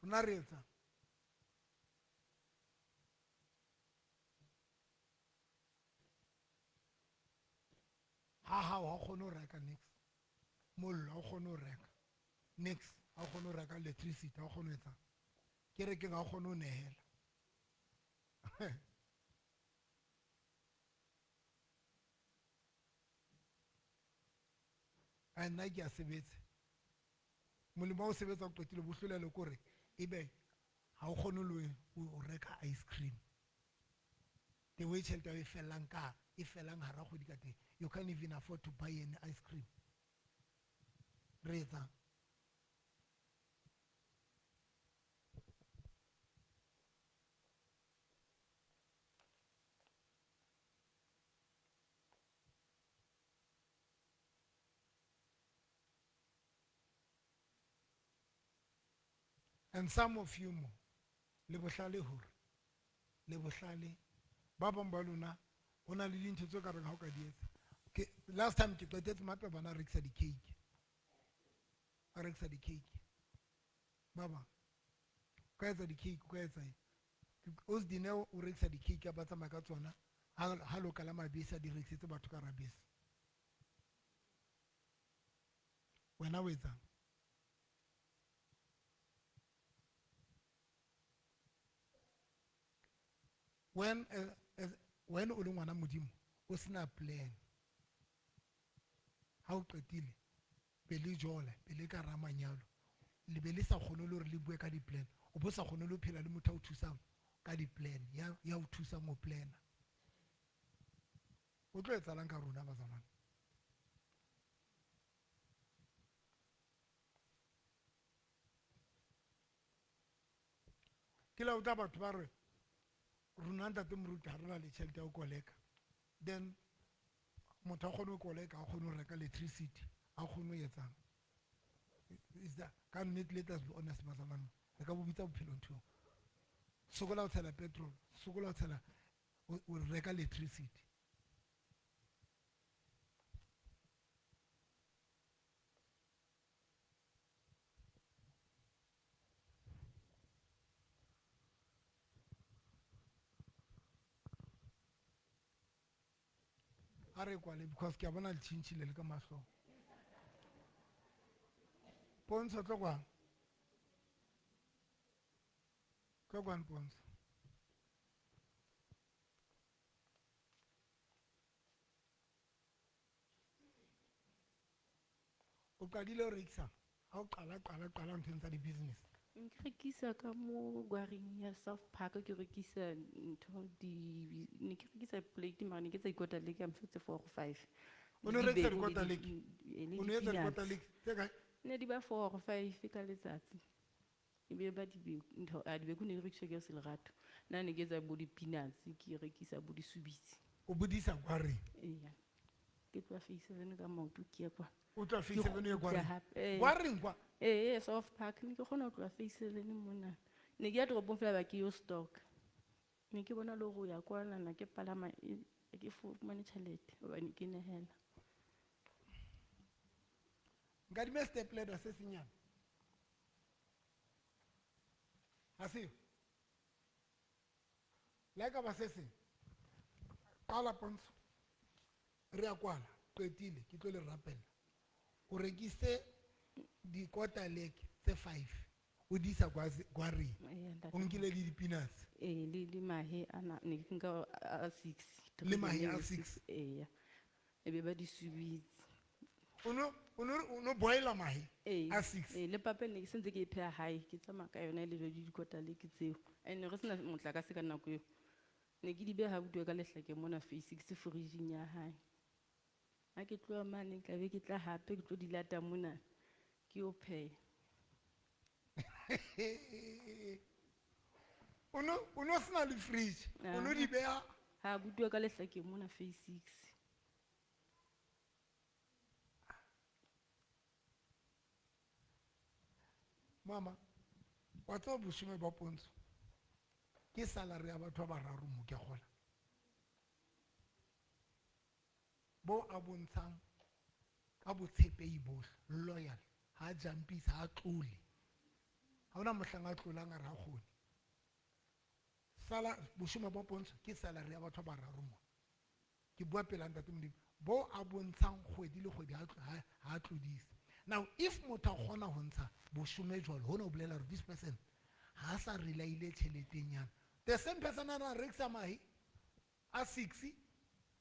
Rona re etsang? Ha hao ha o kgone ho reka nix, mollo ha o kgone ho reka nix, ha o kgone ho reka electricity, ha o kgone ho etsang, kerekeng ha o kgone ho nehela. A nna ke a sebetsa, molemo wa ho sebetsa o qetile bo hlolelo ke hore ebe ha o kgone le ho reka ice cream. The way tjhelete ya hao e fellang ka, e fellang hara kgwedi ka teng, you can't even afford to buy an ice cream. Re etsang? And some of you mo, le bohlale hore, le bohlale, ba bang ba lona, ho na le dintho tse ka reng ha o ka di etsa. Ke, last time ke qetetse mape bana rekisa di-cake. A rekisa di-cake. Ba bang. O ka etsa di-cake, o ka etsa eng. Os Dineo o rekisa di-cake, ba tsamaya ka tsona. Ha lo kalama bese, a di rekisetse batho ka hara bese. Wena o etsang? When o le ngwana Modimo, o sena plan. Ha o qetile, be le jola, be le ka hara manyalo, le be le sa kgone le hore le bue ka di-plan. O bo sa kgone le ho phela le motho a o thusang ka di-plan, ya o thusang ho plana. O tlo etsahalang ka rona bazalwane? Ke la utlwa batho ba re, rona ntate moruti ha rena le tjhelete ya ho koleka. Then motho a kgone ho koleka, a kgone ho reka electricity, a kgone ho etsang. Is that, ka nnete, let us be honest bazalwane, re ka bo bitsa bophelo ntho eo. Sokola ho tshela petrol, sokola ho tshela, o reka electricity. Ha re kwale because ke a bona le tjhintjhile le ka mahlong. Pontsho tlo kwang? Tlo kwang Pontsho? O qadile ho rekisa? Ha o qala, qala, qala nthong tsa di-business. Ke rekisa ka mo gwaring ya South Park, ke rekisa ntho di, ne ke rekisa plate mara ne ke tsa dikota leke, I'm sure tse 4 or 5. O no Le rekisa dibeke dikota le leke? le O no etsa dikota di-peanuts. leke tse kae? Ne di ba 4 or 5 ka letsatsi. E be ba dibeke, ntho, a dibeke ne di rekiswa ke Selerato. Nna ne ke etsa bo di-peanuts, ke rekisa bo di-sweets. O bodisa gwaring? Eya. Ke tloha Phase 7 ka maoto ke ya kwa. O tloha Phase Ke 7 o ye kgutla gwaring? hape, eh. Gwaring kwa? Eh, eh, South Park, ne ke kgona ho tloha Phase 7 mona. Ne ke ya toropong fela ba ke yo stock. Ne ke bona le hore ho ya kwana na ke palama, ke fumane tjhelete hobane ke nehela. Nkadime step ladder se senyane. Ha seo? Le ha ekaba se seng. Qala Pontsho. Re a kwala, qetile, ke tlo le rapella. O rekise dikota leke tse 5. O di isa kwa reng? Eya, ntate. O nkile le di-peanuts? Eh, le mahe ana, ne ke nka a 6. Le mahe a Three 6. Eya. E be ba di sweets. O no boila mahe Eh, a 6? eh, le papa ne ke sentse ke e pheha hae, ke tsamaya ka yona e le jwale dikota leke tseo. And re sena motlakase ka nako eo. Ne ke di beha ha butuwa ka lehlakeng mona Phase 6 fridge-ing ya hae. Ha ke tloha mane, tla be ke tla hape ke tlo di lata mona, ke yo pheha. O no sena le fridge, o no di Aha. beha? Ha butuwa ka lehlakeng mona Phase 6. Mama, wa tseba boshome ba Pontsho ke salary ya batho ba bararo mo ke a kgola. Bo a bontshang ka botshepehi bohle, loyal, ha jumpise, ha tlole. Ha hona mohlang a tlolang a re ha kgone. Sala boshome ba Pontsho ke salary ya batho ba bararo mo. Ke bua pela Ntate Modimo. Bo a bontshang kgwedi le kgwedi ha tlodise. Now if motho a kgona ho ntsha boshome jwalo, hona ho bolela hore this person ha sa rely-ile tjheleteng yana. The same person a na rekisa mahe a 6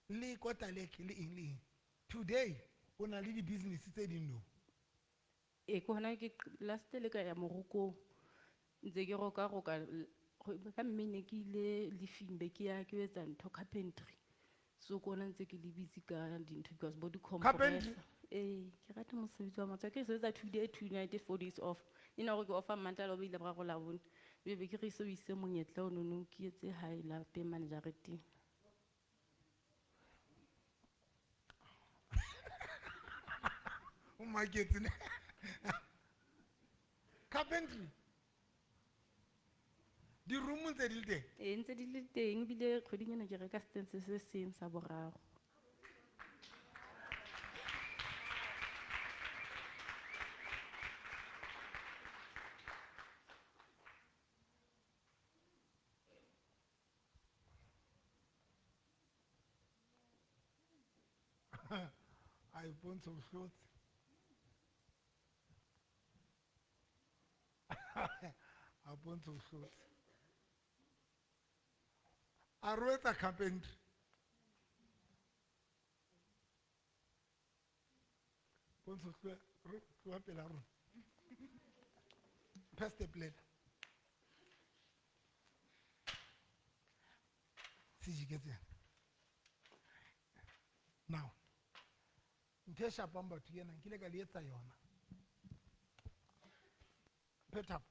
le kotalek le eng le eng. Today o na le di-business tse ding no. Ee, ke hona ke last le ka ya morokong. Ntse ke roka roka ka mme ne ke ile lifing be ke ya ke etsa ntho carpentry. So ke hona ntse ke le busy ka dintho because bo Carpentry? di-compressor. Ee, ke rata mosebetsi wa matsoho. Ke sebetsa 2 day, 2 night, 4 days off. E na hore ke off-a Mantaha, Labobedi, Laboraro, Labone. Ebe be ke re se o ise monyetla ono ke etse hae lapeng mane jareteng. O maketse ne? Carpentry. Di-room ntse di le teng? Ee, ntse di le teng, ebile kgweding ena ke reka stand se seng sa boraro. Ai, Pontsho o hlotse. A Pontsho o hlotse. A re o etsa carpentry. Pontsho tloha pela rona. Mphe step ladder. Se jiketse yana. Now, ntho e shapang batho ke ena, nkile ka le etsa yona. Mphe thapo.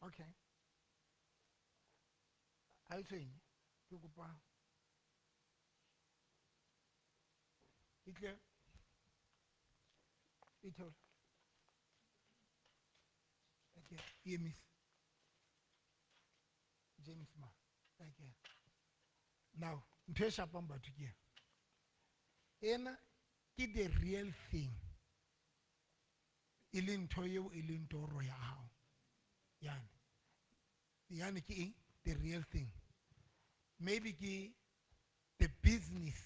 Okay. Ha e tshwenye, ke kopa. E tle. E theole. Okay, e emise. James ma. Okay. Now, ntho e shapang batho ke ena. Ena ke the real thing. E leng ntho eo e leng toro ya hao. Yane. Yane ke eng? The real thing. Maybe ke the business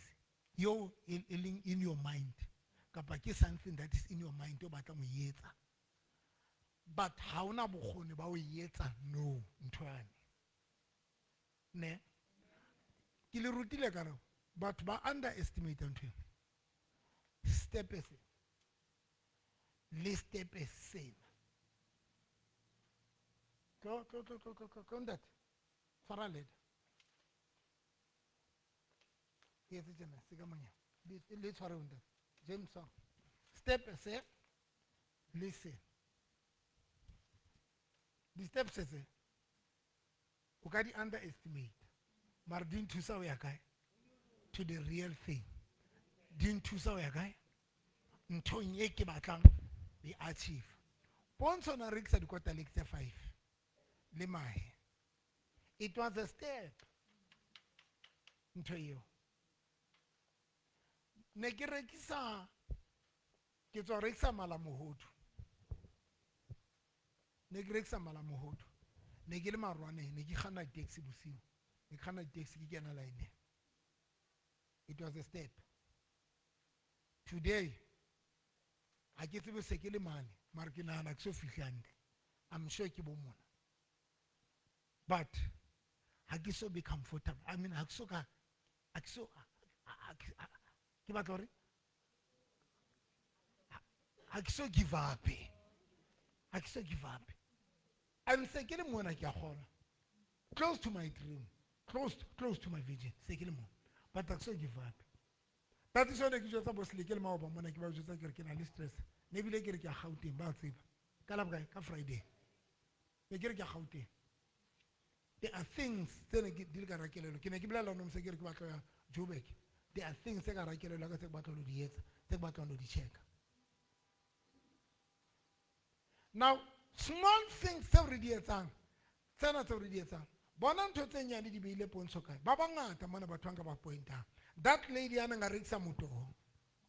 yo e leng in your mind. Kapa ke something that is in your mind o batlang ho e etsa. But ha ona bokgoni ba ho e etsa, no, ntho yane. Ne? Ke le rutile ka re batho ba underestimate ntho ena. Step se. Le step sena. Tlo, tlo, tlo, tlo, tlo, tlo, tlo, ntate. Tshwara ladder. Ke etse tjena, se ka monyana. Le tshware ho ntate. James, tshwara. Step se, le se. Di-steps tse, o ka di underestimate. Mara di nthusa ho ya kae? To the real thing. Di nthusa ho ya kae? Nthong e ke batlang ho e achieve. Pontsho na rekisa dikotalek tse 5 le mahe. It was a step. Ntho eo. Ne ke rekisa, ke tswa rekisa malamohodu. Ne ke rekisa malamohodu. Ne ke le marwaneng, ne ke kganna di-taxi bosiu. Ne ke kganna di-taxi ke kena line. It was a step. Today, ha ke tsebe se ke le mane, mara ke nahana ke so fihle hantle. I'm sure ke bo mona. But ha ke so be comfortable. I mean, ha ke so ka, ha ke so, ha, ha, ha, ke batla hore ha ke so give up. Ha ke so give up. And se ke le mona ke a kgolwa. Close to my dream. Close to my vision. Se ke le mona. But ha ke so give up. That is why ke jwetsa bo Seleke le maoba mona ke ba jwetsa ke re ke na le stress. Ne ebile ke re ke ya Gauteng, ba tseba. Ka la bokae? Ka Friday. Ne ke re ke ya Gauteng. There are things tse ne ke di le ka hara kelello. Ke ne ke bolela Nomsa ke re ke batla ho ya Joburg. There are things tse ka hara kelello ya ka tse ke batlang ho di etsa, tse ke batlang ho di check-a. Now, small things tseo re di etsang, tsena tseo re di etsang, bona ntho tse nyane di beile pontsho kae? Ba bangata mona batho ba nka ba pointang. That lady ya neng a rekisa motoho,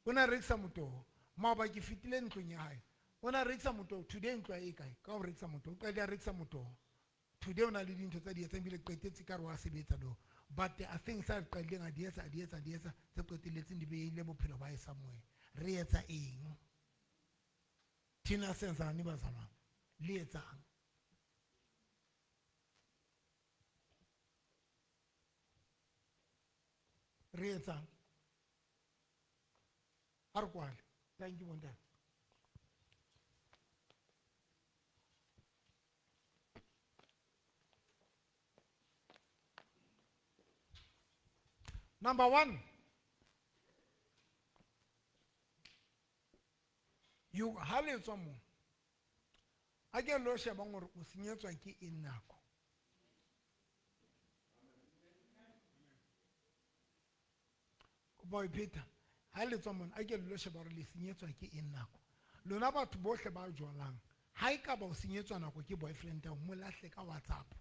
o ne a rekisa motoho. Maoba ke fetile ntlong ya hae. O ne a rekisa motoho, today ntlo ya e kae? Ka ho rekisa motoho, o qadile a rekisa motoho. Today o na le dintho tsa di etsang ebile qetetse ka re wa sebetsa do. But there are things a qadileng a di etsa, a di etsa, a di etsa, tse qetelletseng di beile bophelo ba hae somewhere. Re etsa eng? Thina senzani bazalwane? Le etsang? Re etsang? Ha re kwale. Thank you, bontate. Number one, you ha le tswa mo, a ke lo shebang hore o senyetswa ke eng nako. Boy Peter, ha le tswa mona, a ke lo sheba hore le senyetswa ke eng nako. Lona batho bohle ba jwalang, ha e ka ba o senyetswa nako ke boyfriend ya hao, mo lahle ka WhatsApp.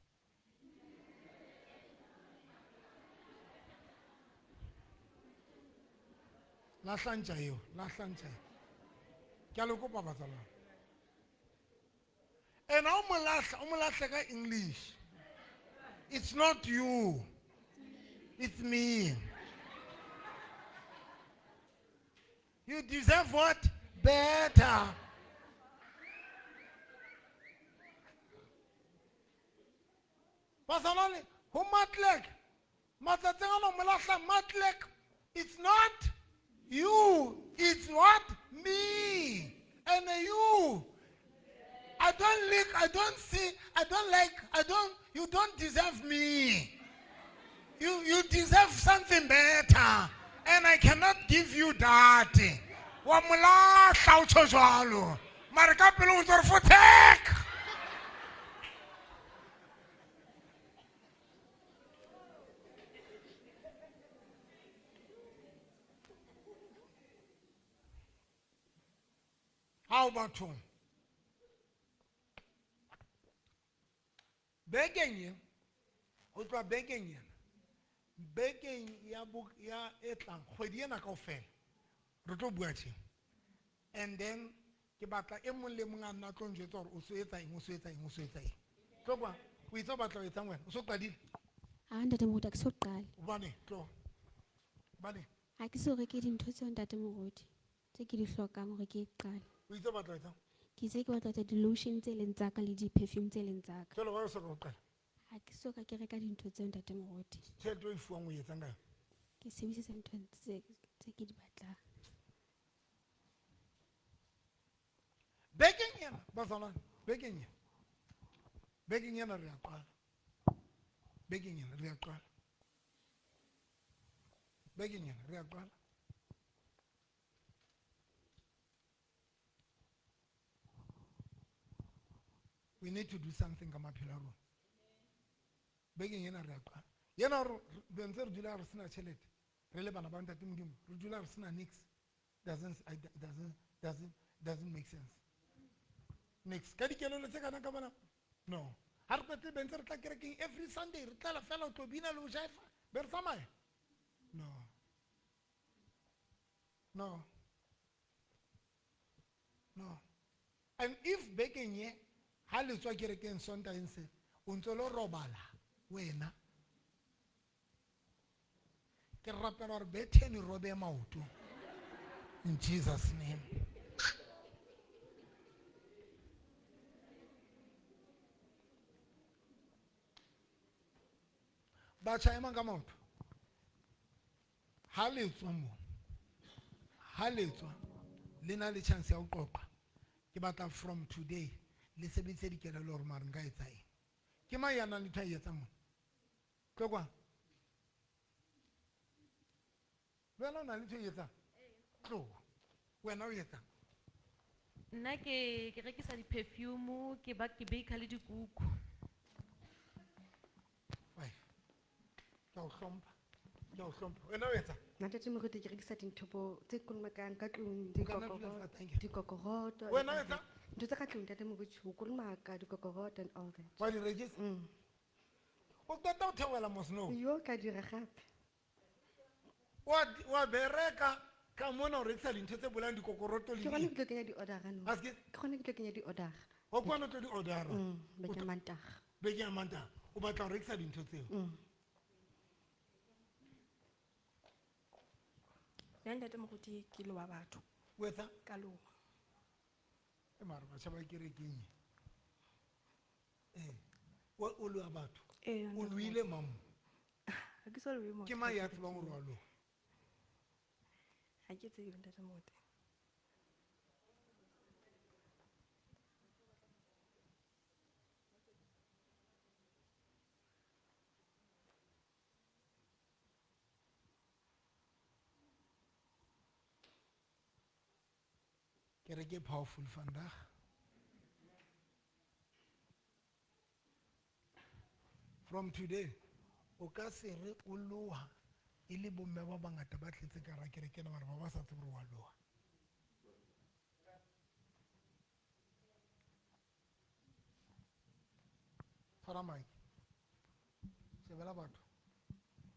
Lahlantja eo, lahlantja eo. Ke a le kopa batsalwane. And ha o mo lahla, o mo lahle ka English. It's not you. It's me. You deserve what? Better. Bazalwane, ho matlek. Matsatsing ana mo lahla matlek. It's not you. It's what? Me. And you. I don't lick, I don't see, I don't like, I don't, you don't deserve me. You deserve something better. And I cannot give you that. Wa mo lahla o tjho jwalo. Mare ka pele o ntso re fothek. How bathong? Bekeng ye, ho tloha bekeng ena, bekeng ya bo, ya e tlang, kgwedi ena kaofela, re tlo bua tje. And then, ke batla e mong le mong a nna tlo njwetsa hore o so etsa eng, o so etsa eng, o so etsa eng. Tlo kwa, o itse o batla ho etsang wena? O so qadile? Ha, ntate Moruti, ha ke so qale. Hobane, tlo. Hobane? Ha ke so reke dintho tseo, ntate Moruti, tse ke di hlokang hore ke e qale. O itse o batla ho etsang? Ke itse ke batla ho etsa di-lotion tse leng tsa ka le di-perfume tse leng tsa ka. Jwale wa o soka o qala? Ha ke soka ke reka dintho tseo, ntate Moruti. Tjhelete o e fuwang o e etsang ka yona? Ke sebedisa ntho tse ke di batlang. Bekeng ena, bazalwane, bekeng ena. Bekeng ena re a qala. Bekeng ena re a qala. Bekeng ena re a qala. We need to do something ka maphelo a rona. Bekeng ena re a qala. Yena re ntse re dula re sena tjhelete, re le bana ba ntate Modimo, re dula re sena niks. Doesn't, I, doesn't, doesn't, doesn't make sense. Next. Ka dikelello tse kana ka bona? No. Ha re qetile be ntse re tla kerekeng every Sunday, re tlala fela ho tlo bina le ho jaifa, be re tsamaya? No. No. No. And if bekeng ye, ha le tswa kerekeng Sontaheng se, o ntso lo robala wena. Ke rapela hore betheni robe maoto. In Jesus' name. Batjha emang ka maoto. Ha le tswa mo, ha le tswa, le na le chance ya ho qoqa. Ke batla from today le sebedise dikelello hore mare nka etsa eng. Ke mang ya nang le ntho a e etsang mona? Tlo kwa. Le wena o na le ntho e etsang? Tlo. Wena o etsang? Nna ke rekisa di-perfume, ke ba ke baker le dikuku. Wife. Ke a o hlompha. Ke a o hlompha. Wena o etsang? Nna ntate Moruti ke rekisa dintho bo tse kolomakang ka tlung, O ka nna dula fatshe, thank you. dikokoroto, Wena o etsang? Ntho tsa ka tlung ntate Moruti, ho kolomaka, dikokorota and all that. Wa di rekisa? O qeta ho theohela mos nou? Yo ka dira gape. Wa bereka ka mona o rekisa dintho tse bolayang dikokoroto le Ke gona di- ke tlo kenya di-order-a nou. Aske? Ke gona ke tlo kenya di-order-a. O kwana o tlo di-order-a? Beke ya Mantaga. Beke ya Mantaga. O batla ho rekisa dintho tseo? Nna ntate Moruti ke lowa batho. O etsa? Ka lowa. E mara batjha ba kerekeng e. O lowa batho? Ee, O ntate loile Moruti. mang mo? Ha ke so lowe motho, Ke mang ya ntate tsebang hore Moruti. wa lowa? Ha ke tsebe ntate Moruti. Kereke e powerful vandag. From today, o ka se re o loha e le bomme ba bangata ba tletse ka hara kereke ena mara ba ba sa tsebe hore wa loha. Tshwara mic. Shebela batho.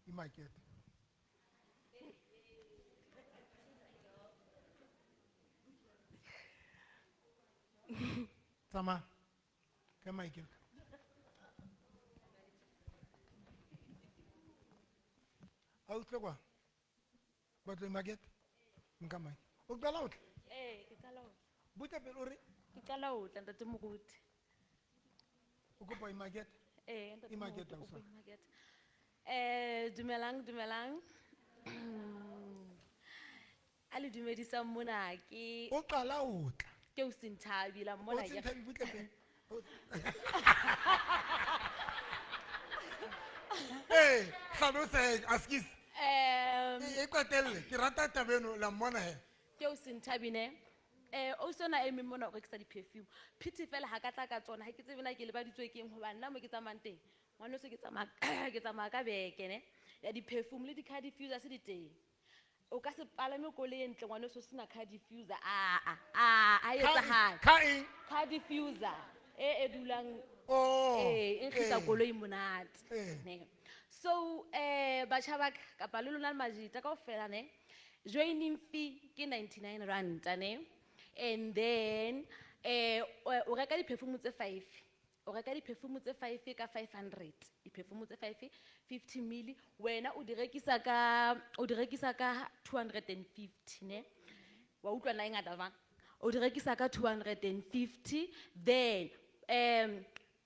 Imakete. Tsamaya. Ka mic ya ka. A utlwe kwa? Batlo imakete? Nka mic. O qala ho tla? Ee, ke qala ho tla. Butla pele o re? Ke qala ho tla, ntate Moruti. O kopa imakete? Ee, ntate Imakete, Moruti, o ausi wa kopa imakete. Dumelang, dumelang. A le dumedisang mona ke O qala ho tla. Ke o Sinthabi la mmona O ke Sinthabi, butle pele. Ee, hlalosa he, askies. E qetelle, ke rata taba eno, la mmona he. Ke o Sinthabi ne. O sona e meng mona o rekisa di-perfume. Pity fela ha ka tla ka tsona, ha ke tsebe na ke lebaditswe ke eng hobane nna mo ke tsamayang teng. Ngwaneso ke tsamaya ke tsamaya ka beke ne. Ya di-perfume le di-car diffuser se di teng. O ka se palame koloi e ntle ngwaneso o sena car diffuser. Ah, ah, ah, a Car etsahale. car eng? Car diffuser e e dulang, Oh, e nkgisa eh. koloi monate. Eh. Ne. So, batjha ba ka, kapa le lona le majita kaofela ne. Joining fee ke 99 rand ne. And then, o reka di-perfume tse 5. O reka di-perfume tse 5 ka 500. Di-perfume tse 5, 50 mili. Wena o di rekisa ka, o di rekisa ka 250 ne. Wa utlwa na e ngata jwang? O di rekisa ka 250, then,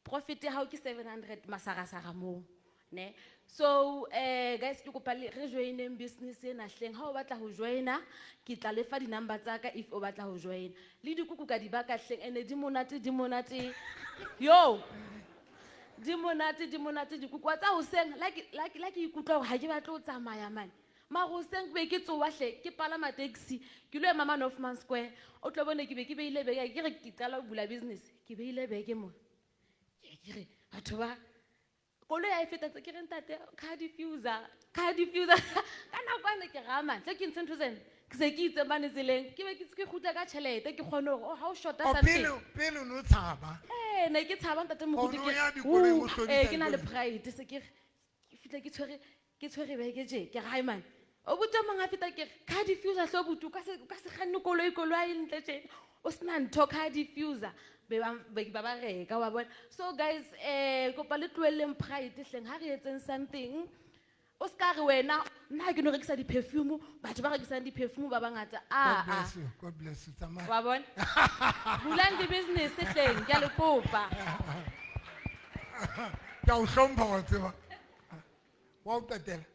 profit ya hao ke 700 masarasara moo, ne. So, guys, ke kopa le re joineng business ena hleng. Ha o batla ho joina, ke tla lefa di-number tsa ka if o batla ho joina. Le dikuku ka di baka hleng, ene di monate, di monate. Yo! Di monate, di monate dikuku. Wa tsa hoseng, la ke, la ke, la ke ikutlwa hore ha ke batle ho tsamaya mane. Mara hoseng ke be ke tsoha hle, ke palama taxi, ke lo ema mane Hoffman Square. O tlo bone ke be ke beile beke, ke re ke qala ho bula business, ke beile beke mona. Ke re, batho ba, koloi ha e feta tse, ke re ntate, car diffuser, car diffuser. Ka nako ane ke rama, tle ke ntshe ntho tsena. Ke se ke itse mane tseleng, ke be ke kgutla ka tjhelete, ke kgone hore, oh, ha o shota Oh, something. pele o no tshaba. Ee, ne ke tshaba ntate Moruti, Oh, ke no re, ya dikoloi, o Ooh, hlodisa ee, ke na le dikoloi. pride, se ke re, ke fihla ke tshwere, ke tshwere beke tje, ke re, hai man. O buti o mong a feta ke re, car diffuser hle abuti, o ka se kganne koloi, koloi ha e ntle tje. O sena ntho, car diffuser. Be ba, be ba ba reka, wa bona. So guys, kopa le tlohelleng pride hleng, ha re etseng something. O ska re wena, nna ha ke no rekisa di-perfume, batho ba rekisang di-perfume ba bangata. Ah, God bless ah. you, God bless you. Tsamaya. Wa bona? Bulang di-business hleng, ke a le kopa. Ke a o hlompha wa tseba. Wa o qetela.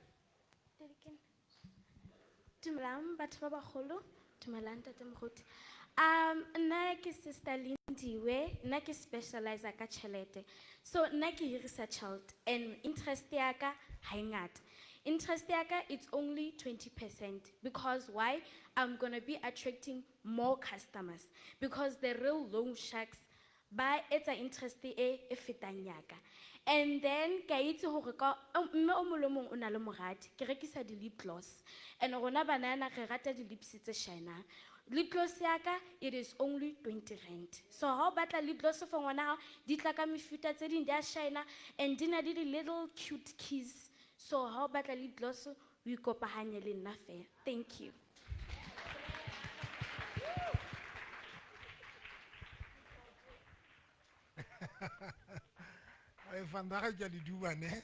Dumelang batho ba bagolo, dumelang ntate Moruti. Nna ke Sister Lindiwe, nna ke specialize ka tjhelete. So nna ke hirisa tjhelete and interest ya ka ha e ngata. Interest ya ka it's only 20% because why? I'm going to be attracting more customers because the real loan sharks ba etsa interest e e fetang ya ka. And then ke a itse hore ka, mme o mong le mong o na le moradi, ke rekisa di-lip gloss. And rona banana re rata di-lips tse shinang. Lip gloss ya ka, it is only 20 rand. So ha o batla lip gloss for ngwana hao, di tla ka mefuta tse ding, di a shine and di na le di little cute keys. So ha o batla lip gloss, o ikopahanye le nna fela. Thank you. Eh, vandaag ke a le duba, ne?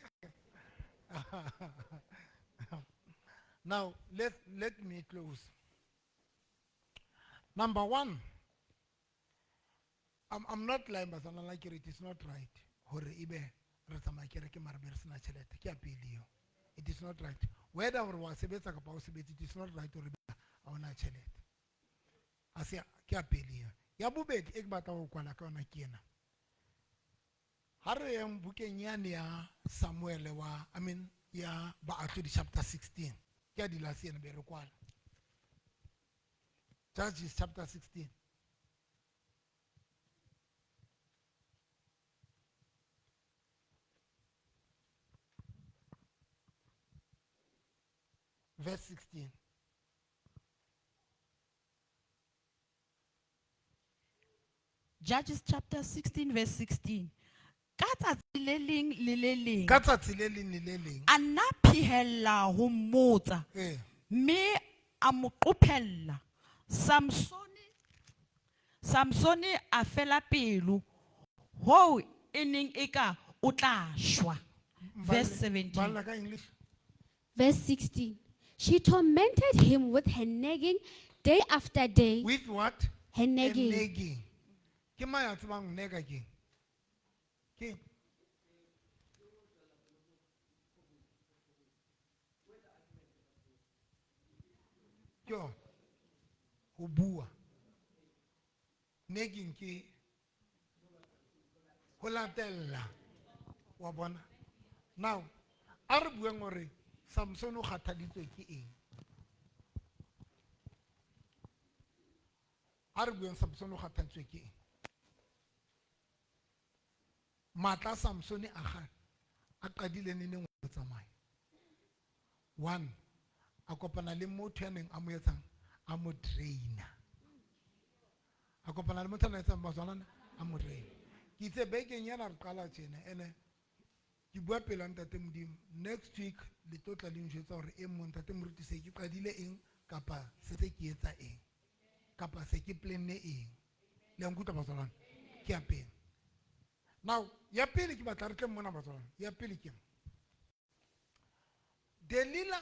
Now, let me close. Number one, I'm not lying, but I'm like it is not right. Hore ebe re tsamaya kereke mara be re sena tjhelete. Ke ya pele eo. It is not right. Whether o re wa sebetsa kapa ha o sebetse, it is not right hore ebe ha ona tjhelete. A se ke ya pele eo. Ya bobedi e ke batlang ho kwala ka yona ke ena. Ha re yeng bukeng yane ya Samuel wa, I mean, ya Baahlodi chapter 16. Ke ya dilasi ena be re kwala. Judges chapter 16. Verse 16. Judges chapter 16 verse 16. Ka tsatsi le leng le le leng. Ka tsatsi le leng le le leng. A nna phehella ho mmotsa. Mme a mo qophella. Samsone a fela pelo. Hoo e neng e ka o tla shwa. Verse 17. Balla ka English. Verse 16. She tormented him with her nagging day after day. With what? Her nagging. Her nagging. Ke mang ya tsebang ho nega keng? Ke? Ke yona. Ho bua. Nagging ke ho latella. Wa bona? Now, a re bueng hore Samson o kgathaditswe ke eng? A re bueng Samson o kgathaditswe ke eng? Matla a Samson a a qadile neneng ho tsamaya? One, a kopana le motho ya neng a mo etsang, a mo draina. A kopana le motho ya neng a etsang bazalwane, a mo draina. Ke itse bekeng ena re qala tjena, ene ke bua pela Ntate Modimo, next week le tlo tla le njwetsa hore e mong Ntate Moruti se ke qadile eng kapa se se ke etsa eng kapa se ke planne eng. Le a nkutlwa bazalwane? Ke ya pele. Now, ya pele ke batla re tle mona bazalwane. Ya pele ke eng? Delila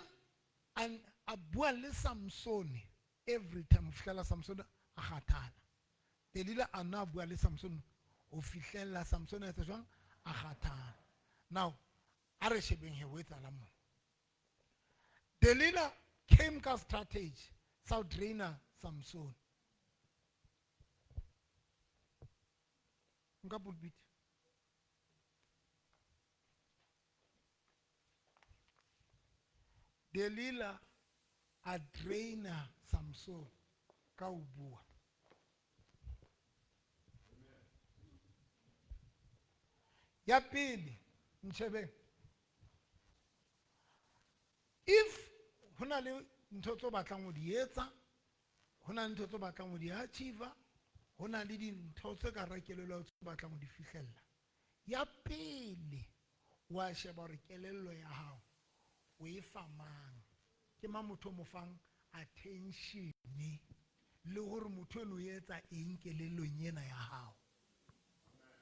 a bua le Samson every time ho fihlela Samson a kgathala. Delila a nna a bua le Samson ho fihlella Samson a etsa jwang? A kgathala. Now, a re shebeng he ho etsahalang moo. Delila came ka strategy sa ho draina Samson. Nka pulpit. Delila a draina Samson ka ho bua. Ya pele, ntshebeng. If ho na le ntho tse o batlang ho di etsa, ho na le ntho tse o batlang ho di achieve, ho na le dintho tse ka hara kelello tse o batlang ho di fihlella. Ya pele, wa sheba hore kelello ya hao o e fa mang. Ke mang motho o mo fang attention le hore motho eno o etsa eng kelellong ena ya hao.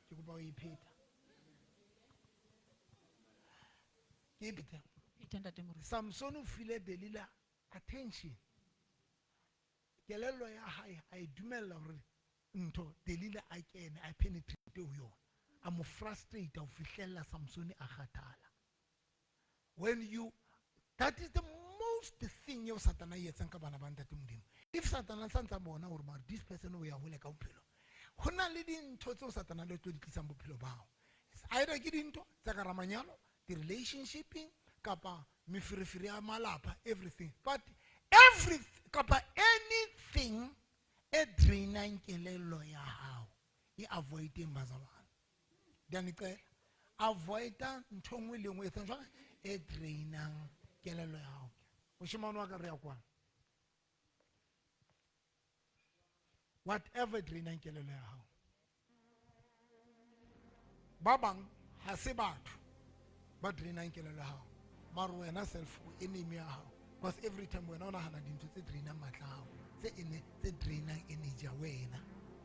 Ke kopa o e pheta. Ke e pheta. Pheta, Ntate Moruti. Samson o file Delila attention. Kelello ya hae a e dumella hore ntho Delila a kene a penetrate ho yona. A mo frustrate ho fihlella Samson a kgathala. That is the most thing eo Satana e etsang ka bana ba Ntate Modimo. If Satana sa ntsa bona hore mara this person o ya hole ka bophelo, ho na le dintho tseo Satana le tlo di tlisang bophelo ba hao. Either ke dintho tsa ka hara manyalo, di-relationshiping, kapa meferefere ya malapa, everything. But every, kapa anything e drainang kelello ya hao, e avoideng bazalwane. Ndiyanicela, avoida ntho nngwe le nngwe e etsang jwang? E drainang kelello ya hao. Moshemane wa ka re ya kwana. Whatever e drainang kelello ya hao. Ba bang ha se batho ba drainang kelello ya hao. Mara wena self o enemy ya hao. Because every time wena o nahana dintho tse drainang matla a hao, tse ene tse drainang energy ya wena.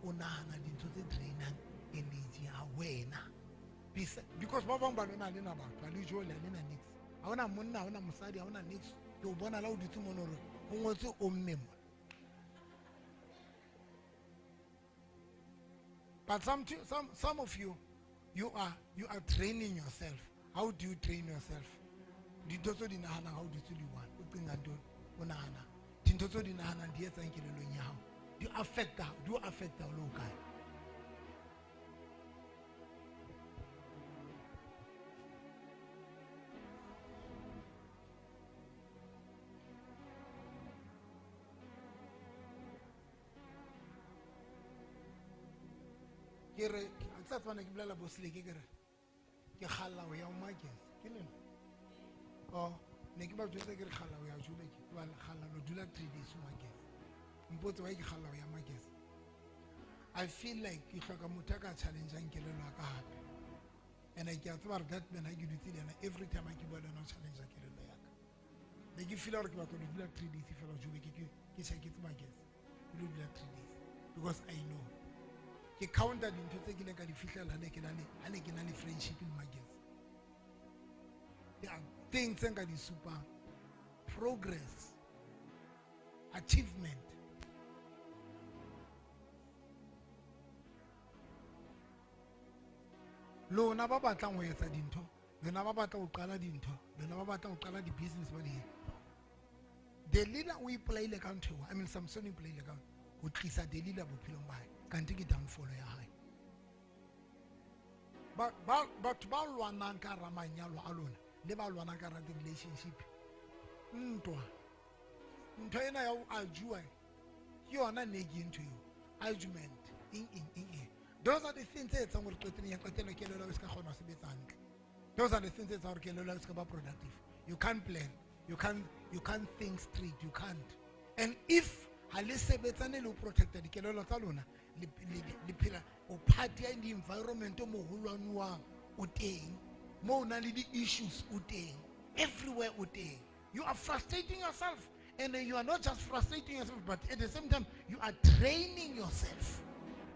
O nahana dintho tse drainang energy ya wena. Because ba bang ba lona ha lena batho, ha le jole, ha lena niks. Ha hona monna, ha hona mosadi, ha hona niks. Ke o bona la o dutse mono hore ho ngotswe o mme mona. But some of you, you are training yourself. How do you train yourself? Dintho tse o di nahanang ha o dutse le one, o cinga ntoni, o nahana. Dintho tse o di nahanang di etsang kelellong ya hao. Di affecta, di o affecta o le ho kae? Ke re, ha ke sa tseba ne ke bolela bo Seleke, ke re, ke kgalla ho ya ho Magesi, ke lena? Oh, ne ke ba jwetsa ke re kgalla ho ya Joburg, ke ba kgalla ho dula 3 days ho Magesi. Mpotse why ke kgalla ho ya Magesi. I feel like ke hloka motho a ka challenge-ang kelello ya ka hape. And ke a tseba hore that man ha ke dutse le yena, every time ha ke bua le yena o challenge-a kelello ya ka. Ne ke feel-a hore ke batla ho dula 3 days fela Joburg, ke tjhaketse Magesi. Ke lo dula 3 days because I know. Ke counter dintho tse kileng ka di fihlela ha ne ke na le, ha ne ke na le friendship le Magesi. There are things tse nka di supang. Progress, achievement. Lona ba batlang ho etsa dintho, lona ba batlang ho qala dintho, lona ba batlang ho qala di-business ba di eng. Delila o ipolaile ka ntho eo. I mean, Samson o ipolaile ka ho tlisa Delila bophelong ba hae. Kante ke downfall ya hae. Batho ba lwanang ka hara manyalo a lona, le ba lwanang ka hara di-relationship, ntwa. Ntho ena ya ho argue, ke yona ne ke ntho eo. Argument, eng, eng, eng, eng. Those are the things tse etsang hore qetellong ya qetelo kelello ya hao e se ka kgona ho sebetsa hantle. Those are the things tse etsang hore kelello ya hao e se ka ba productive. You can't plan. You can't think straight. You can't. And if ha le sebetsane le ho protecta dikelello tsa lona, le phela o part ya the environment o mo ho lwanuwang, o teng. Mo o nang le di-issues, o teng. Everywhere o teng. You are frustrating yourself. And you are not just frustrating yourself, but at the same time, you are training yourself.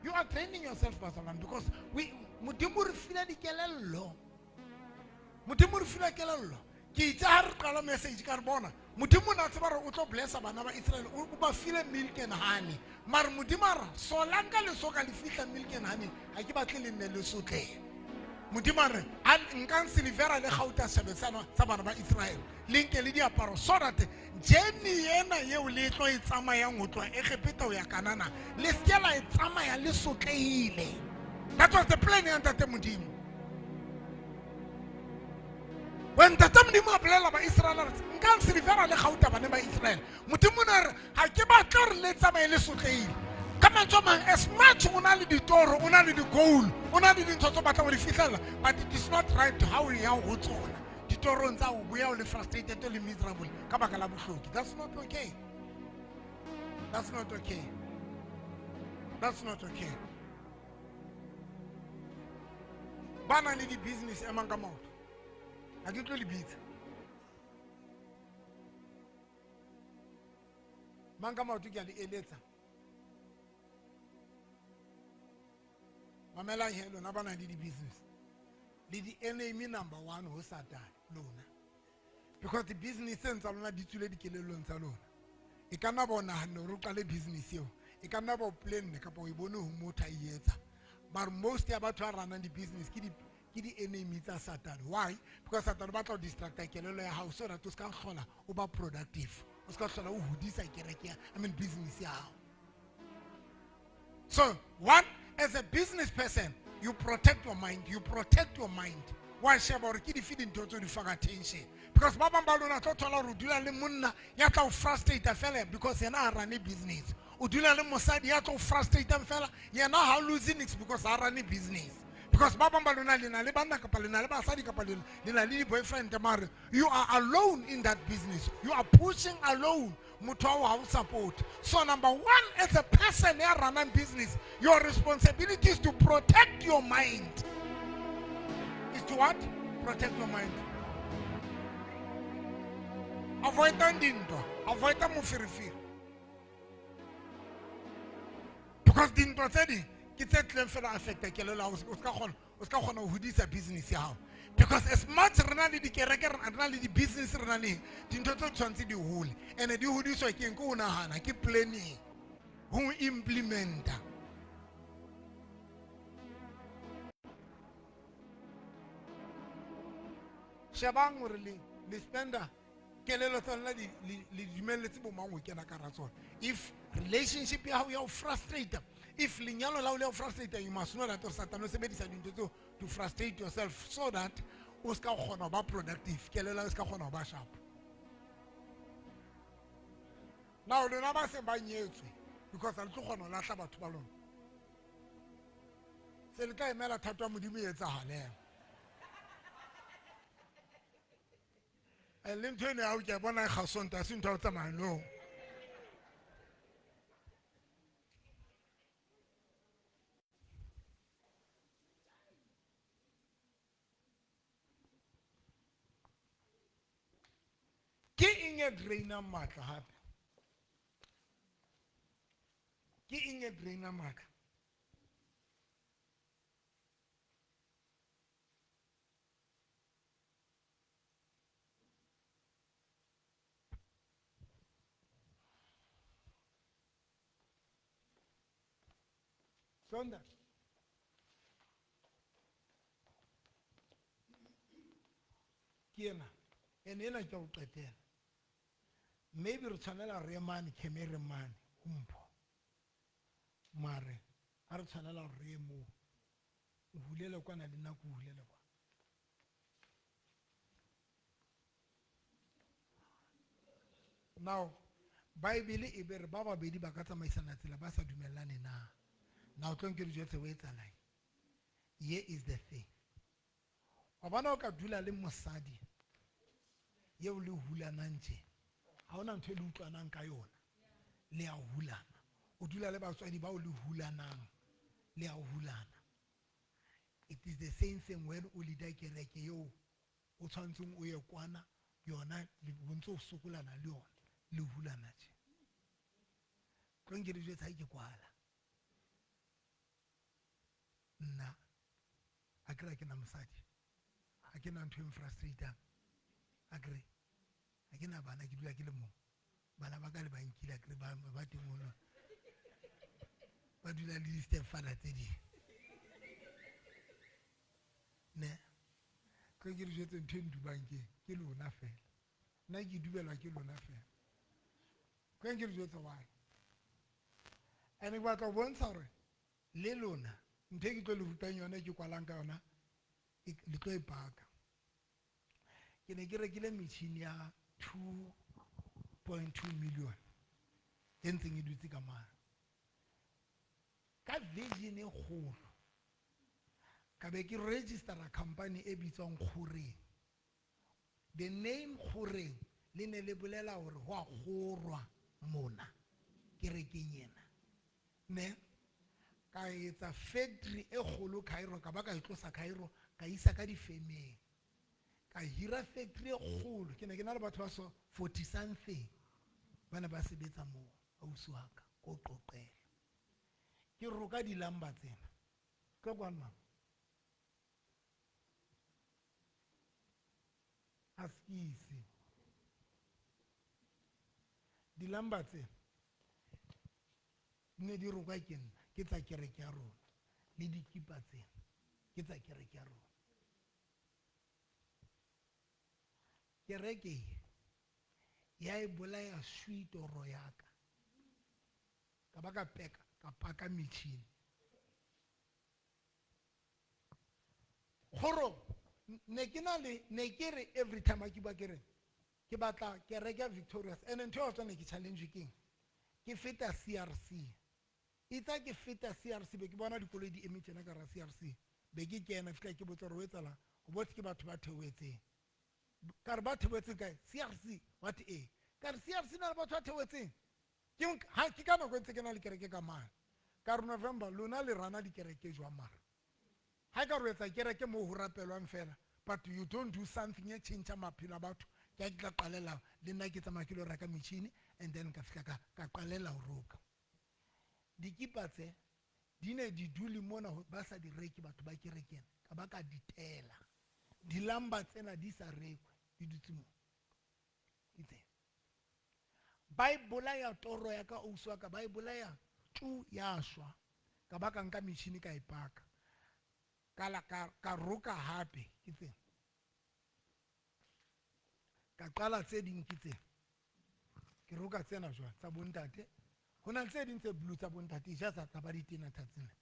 You are training yourself, Pastor Lam, because we Modimo re file dikelello. Modimo re file kelello. Ke itse ha re qala message ka re bona, Modimo o na tseba hore o tlo blessa bana ba Israel, o ba file milk and honey. Mare Modimo a re, solang ka lesoka le fihla milk and honey, ha ke batle le nne le sotlehe. Modimo a re, a nkang silivera le gauta setjhabeng sa bana ba Israel, le nke le diaparo so that journey ena eo le tlo e tsamayang ho tloha Egepeta ho ya Kanana, le se ke la e tsamaya le sotlehile. That was the plan ya Ntate Modimo. When Ntate Modimo a bolela ba Israel, a re, nkang silivera le gauta bana ba Israel. Modimo o ne a re, ha ke batle hore le tsamaye le sotlehile. Ka mantswe a mang, as much o na le ditoro, o na le di-goal, o na le dintho tse o batlang ho di fihlella, but it is not right ha o ya ho tsona. Ditorong tsa ho boya o le frustrated, o le miserable ka baka la bohloki. That's not okay. That's not okay. That's not okay. Ba nang le di-business emang ka maoto. Ha ke tlo le bitsa. Mang ka maoto ke a le eletsa. Mamelang he lona ba nang le di-business. Le di-enemy number 1 ho Satan lona. Because the business tsa lona di tswile dikelellong tsa lona. E ka nna ba o nahanne hore o qale business eo. E ka nna ba o planne kapa o e bone ho motho a e etsa. Mare most ya batho ba runang di-business ke di-enemy tsa Satan. Why? Because Satan o batla ho distracta kelello ya hao so that o ska hlola o ba productive. O ska hlola o hodisa kereke ya, I mean business ya hao. So, one, as a business person, you protect your mind. You protect your mind. Wa sheba hore ke dife dintho tse o di fang attention. Because ba bang ba lona tlo thola hore o dula le monna ya tla o frustrate fela because yena ha run business. O dula le mosadi ya tlo o frustrate fela, yena ha lose niks because ha run business. Because Because ba bang ba lona le na le banna kapa le na le basadi kapa le na le di-boyfriend mare you are alone in that business. You are pushing alone. Motho wa hao ha o support. So number one, as a person ya running business, your responsibility is to protect your mind. Is to what? Protect your mind. Avoid dintwa. Avoid moferefere. Because dintwa tse ding ke tse tlileng fela affecta kelello ya hao, o ska kgona, o ska kgona ho hodisa business ya hao. Because as much re na le dikereke, re na le di-business, re na le eng, dintho tse tshwanetse di hole. And di hodiswa ke eng? Ke ho nahana, ke planning, ho implementa. Shebang hore le spenda kelello tsa lona le dumelletse bo mang ho kena ka hara tsona. If relationship ya hao ya ho frustrate, if lenyalo la hao le ya ho frustrate, you must know that Satan o sebedisa dintho tseo to frustrate yourself so that o ska kgona ho ba productive, kelello ya hao e ska kgona ho ba sharp. Now lona ba seng ba nyetswe, because ha le tlo kgona ho lahla batho ba lona. Se le tla emela thato ya Modimo e etsahale. Le ntho eno ya hao ke a bona e kgasonto, ha se ntho ya ho tsamaya no. Ke eng e drainang matla hape? Ke eng e drainang matla? Sonda. Ke ena. Ene ena ke ya ho qetela. Maybe re tshwanela re mane, kheme re mane, ho mpho. Mare, ha re tshwanela hore re ye moo. O hulele kwana le nna ke o hulele kwana. Now, Bible e be re ba babedi ba ka tsamaisana tsela ba sa dumellane na. Now, tlo nke re jwetse ho etsahalang. Here is the thing. Wa bona o ka dula le mosadi eo le hulanang tje, ha hona ntho e le utlwanang ka yona, le a hulana. O dula le batswadi bao le hulanang, le a hulana. It is the same thing when o leader kereke eo o tshwantseng o ye kwana, yona le bo ntso o sokolana le yona, le hulana tje. Tlo nke le jwetse ha ke kwala. Nna, ha ke re ha ke na mosadi, ha ke na ntho e nfrustrateang. Ha ke re, ha ke na bana, ke dula ke le mong. Bana ba ka le ba nkile, ha ke re ba teng mono. Ba dula le di-stepfather tse ding. Ne? Tlo ke le jwetse ntho e ndubang ke lona fela. Nna ke dubelwa ke lona fela. Tlo ke le jwetse why. And ke batla ho bontsha hore le lona, ntho e ke tlo le rutang yona, e ke kwalang ka yona, le tlo e paka. Ke ne ke rekile metjhini ya 2.2 million e ntseng e dutse ka mane. Ka vision e kgolo, ka be ke registera company e bitswang Kgoreng. The name Kgoreng le ne le bolela hore ho a kgorwa mona kerekeng ena. Ne? Ka etsa factory e kgolo Cairo, ka ba ka e tlosa Cairo, ka isa ka difemeng. Ka hira factory e kgolo, ke ne ke na le batho ba so 40 something ba ne ba sebetsa moo, ausi wa ka, ko qoqela. Ke roka dilamba tsena. Tlo kwano, mama. Askisi. Dilamba tsena ne di rokwa ke nna, ke tsa kereke ya rona, le dikipa tsena ke tsa kereke ya rona. Kereke e ya e bolaya swi toro ya ka. Ka ba ka peka, ka paka metjhini. Kgoro, ne ke na le, ne ke re every time ke bua ke re, ke batla kereke ya Victorious. And ntho ya tsona ke challenge ke eng? Ke feta CRC. Itse ke feta CRC be ke bona dikoloi di eme tjena ka hara CRC. Be ke kena fihla ke botsa hore ho etsahalang. Ho botse ke batho ba theohetseng. Ka re ba theohetseng kae? CRC. What e? Ka re CRC na le batho ba theohetseng. Ke ha ke ka nako e ntse ke na le kereke ka mane. Ka re November lona le rana dikereke jwang mara? Ha ka re etsa kereke moo ho rapelwang fela, but you don't do something e change maphelo a batho. Ke ha ke tla qalela le nna ke tsamaya ke lo reka metjhini and then ka fihla ka qalela ho roka. Dikipa tse di ne di dule mona ba sa di reke batho ba kerekeng, ka ba ka di tela. Dilamba tsena di sa rekwe, di dutse mo. Ke tsena. Ba e bolaya toro ya ka ausi wa ka, ba e bolaya tu ya shwa. Ka ba ka nka metjhini ka e paka. Ka la ka roka hape, ke tsena. Ka qala tse ding ke tsena. Ke roka tsena jwang tsa bontate. Ho na le tse ding tse blue tsa bontate, ja tsa ba ditena tsena.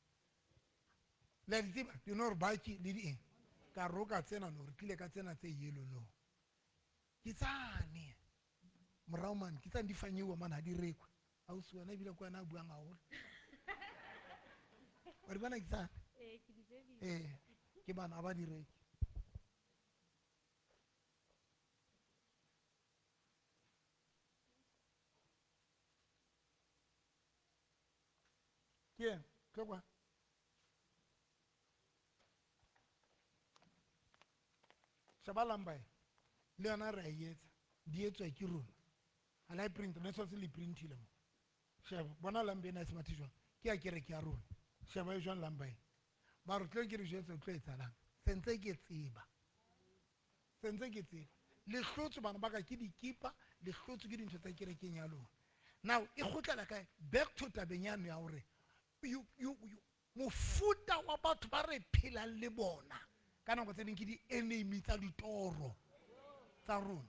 Le a di tseba, di no re baki le di eng. Ka roka tsena no, re tlile ka tsena tse yellow no. Ke tsane. Morao mane, ke tsane di fanyeuwa mane ha di rekwe. Ausi wena ebile ke wena a buang haholo. Wa di bona ke tsane? Ee, ke di shebile. Ee, ke bana ha ba di reke. Ke eng? Tlo kwa. Sheba lamba e. Le yona re a e etsa. Di etswa ke rona. Ha la e print, ne tshwanetse le printile mo. Sheba, bona lamba ena e se mathe jwang. Ke ya kereke ya rona. Sheba e jwang lamba e. Ba re tlo ke re jwetse o tlo etsahalang. Sentse ke tseba. Sentse ke tseba. Le hlotswe bana ba ka ke dikipa, le hlotswe ke dintho tsa kerekeng ya lona. Now e kgutlela kae? Back to tabeng yane ya hore mofuta wa batho ba re phelang le bona ka nako tse ding ke di-enemy tsa ditoro tsa rona.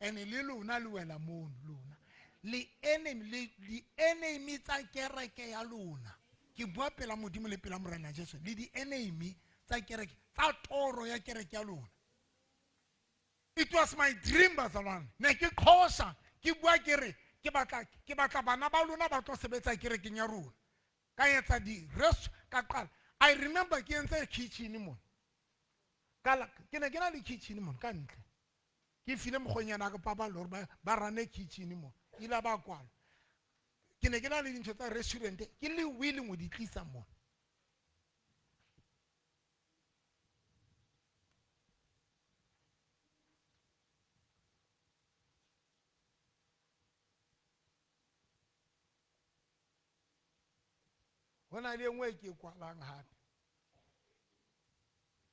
And le lona le wela mono lona. Le enemy, le di-enemy tsa kereke ya lona. Ke bua pela Modimo le pela Morena Jesu. Le di-enemy tsa kereke, tsa toro ya kereke ya lona. It was my dream, bazalwane. Ne ke qhosa, ke bua ke re, ke batla bana ba lona ba tlo sebetsa kerekeng ya rona. Ka etsa di rest ka qala. I remember ke entse kitchen mona. Ka la, ke ne ke na le kitchen mona ka ntle. Ke file mokgonyana ka paballo hore ba rane kitchen mona. Ile ba kwalwa. Ke ne ke na le dintho tsa restaurant, ke le willing ho di tlisa mona. Ho na le e nngwe e ke e kwalang hape.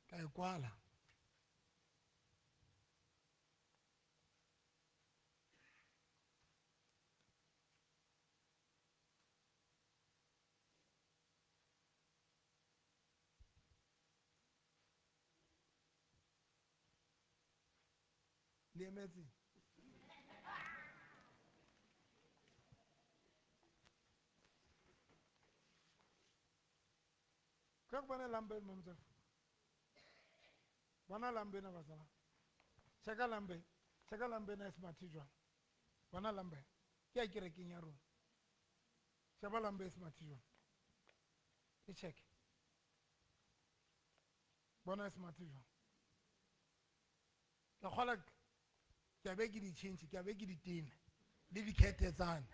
Ka e kwala. Le emetse? Tlo ke bone lambe mo motswadi. Bona lambe ena batswadi. Cheka lambe. Cheka lambe ena e smart jwang. Bona lambe. Ke ya kerekeng ya rona. Sheba lambe e smart jwang. E check. Bona e smart jwang. Ke kgola ke a be ke di change, ke a be ke di tena le dikhethe tsane.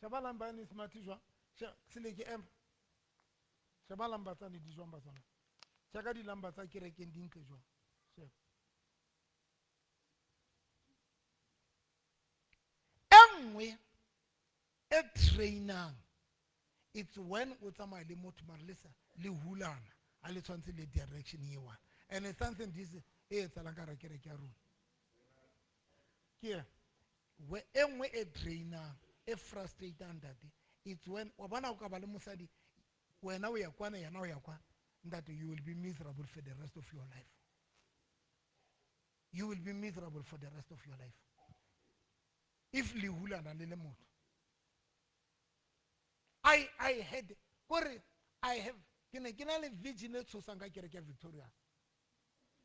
Sheba lamba ena e smart jwang. Sele ke ema. Sheba lamba tsane di jwang batswana. Cheka dilamba tsa kerekeng di ntle jwang. Sheba. E nngwe e trainang, it's when o tsamaya le motho mare le sa le hulana, ha le tshwantse le direction e one. And it's something this e etsahalang ka hara kereke ya rona. Ke e nngwe e drainang, e frustrating ntate. It's when wa bona o ka ba le mosadi, wena o ya kwana, yena o ya kwana. Ntate, you will be miserable for the rest of your life. You will be miserable for the rest of your life. If le hulana le le motho. I had, kore, I have, ke ne ke na le vision e tshosang ka kereke ya Victoria.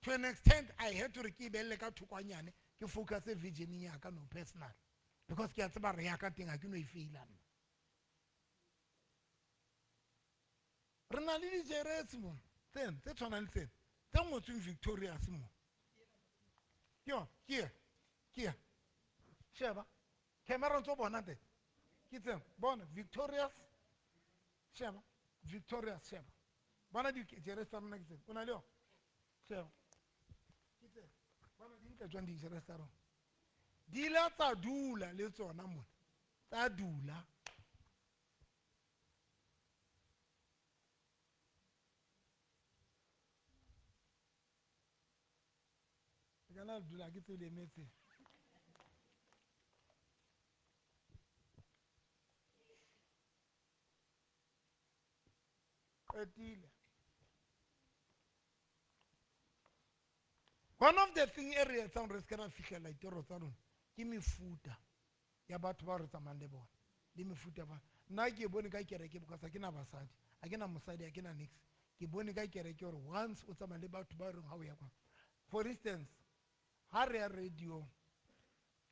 To an extent, I had to re ke ibelle ka thokonyane, ke focus vision ya ka no personal. Because ke a tseba re ya ka teng, ha ke no e faila nna. Re na le dijeresi mo tsena tse tshwanang le tsena tse ngotsweng Victorious mo. Ke yona, ke e, ke e. Sheba, camera ntso bona teng. Ke tsena, bona Victorious. Sheba, Victorious, sheba. Bona dijeresi tsa rona ke tsena. O na le yona? Sheba. Ke tsena. Bona di ntle jwang dijeresi tsa rona. Di ile tsa dula le tsona mona. Tsa dula. Ke kana le dula ke tse le emetse. Qetile. One of the thing e re etsang re se ke ra fihlela ditoro tsa rona ke mefuta ya batho ba re tsamayang le bona le mefuta ba nna ke bone ka kereke because ha ke na basadi, ha ke na mosadi, ha ke na niks. Ke bone ka kereke hore once o tsamaya le batho ba reng ha o ya kwa. For instance, ha re ya radio,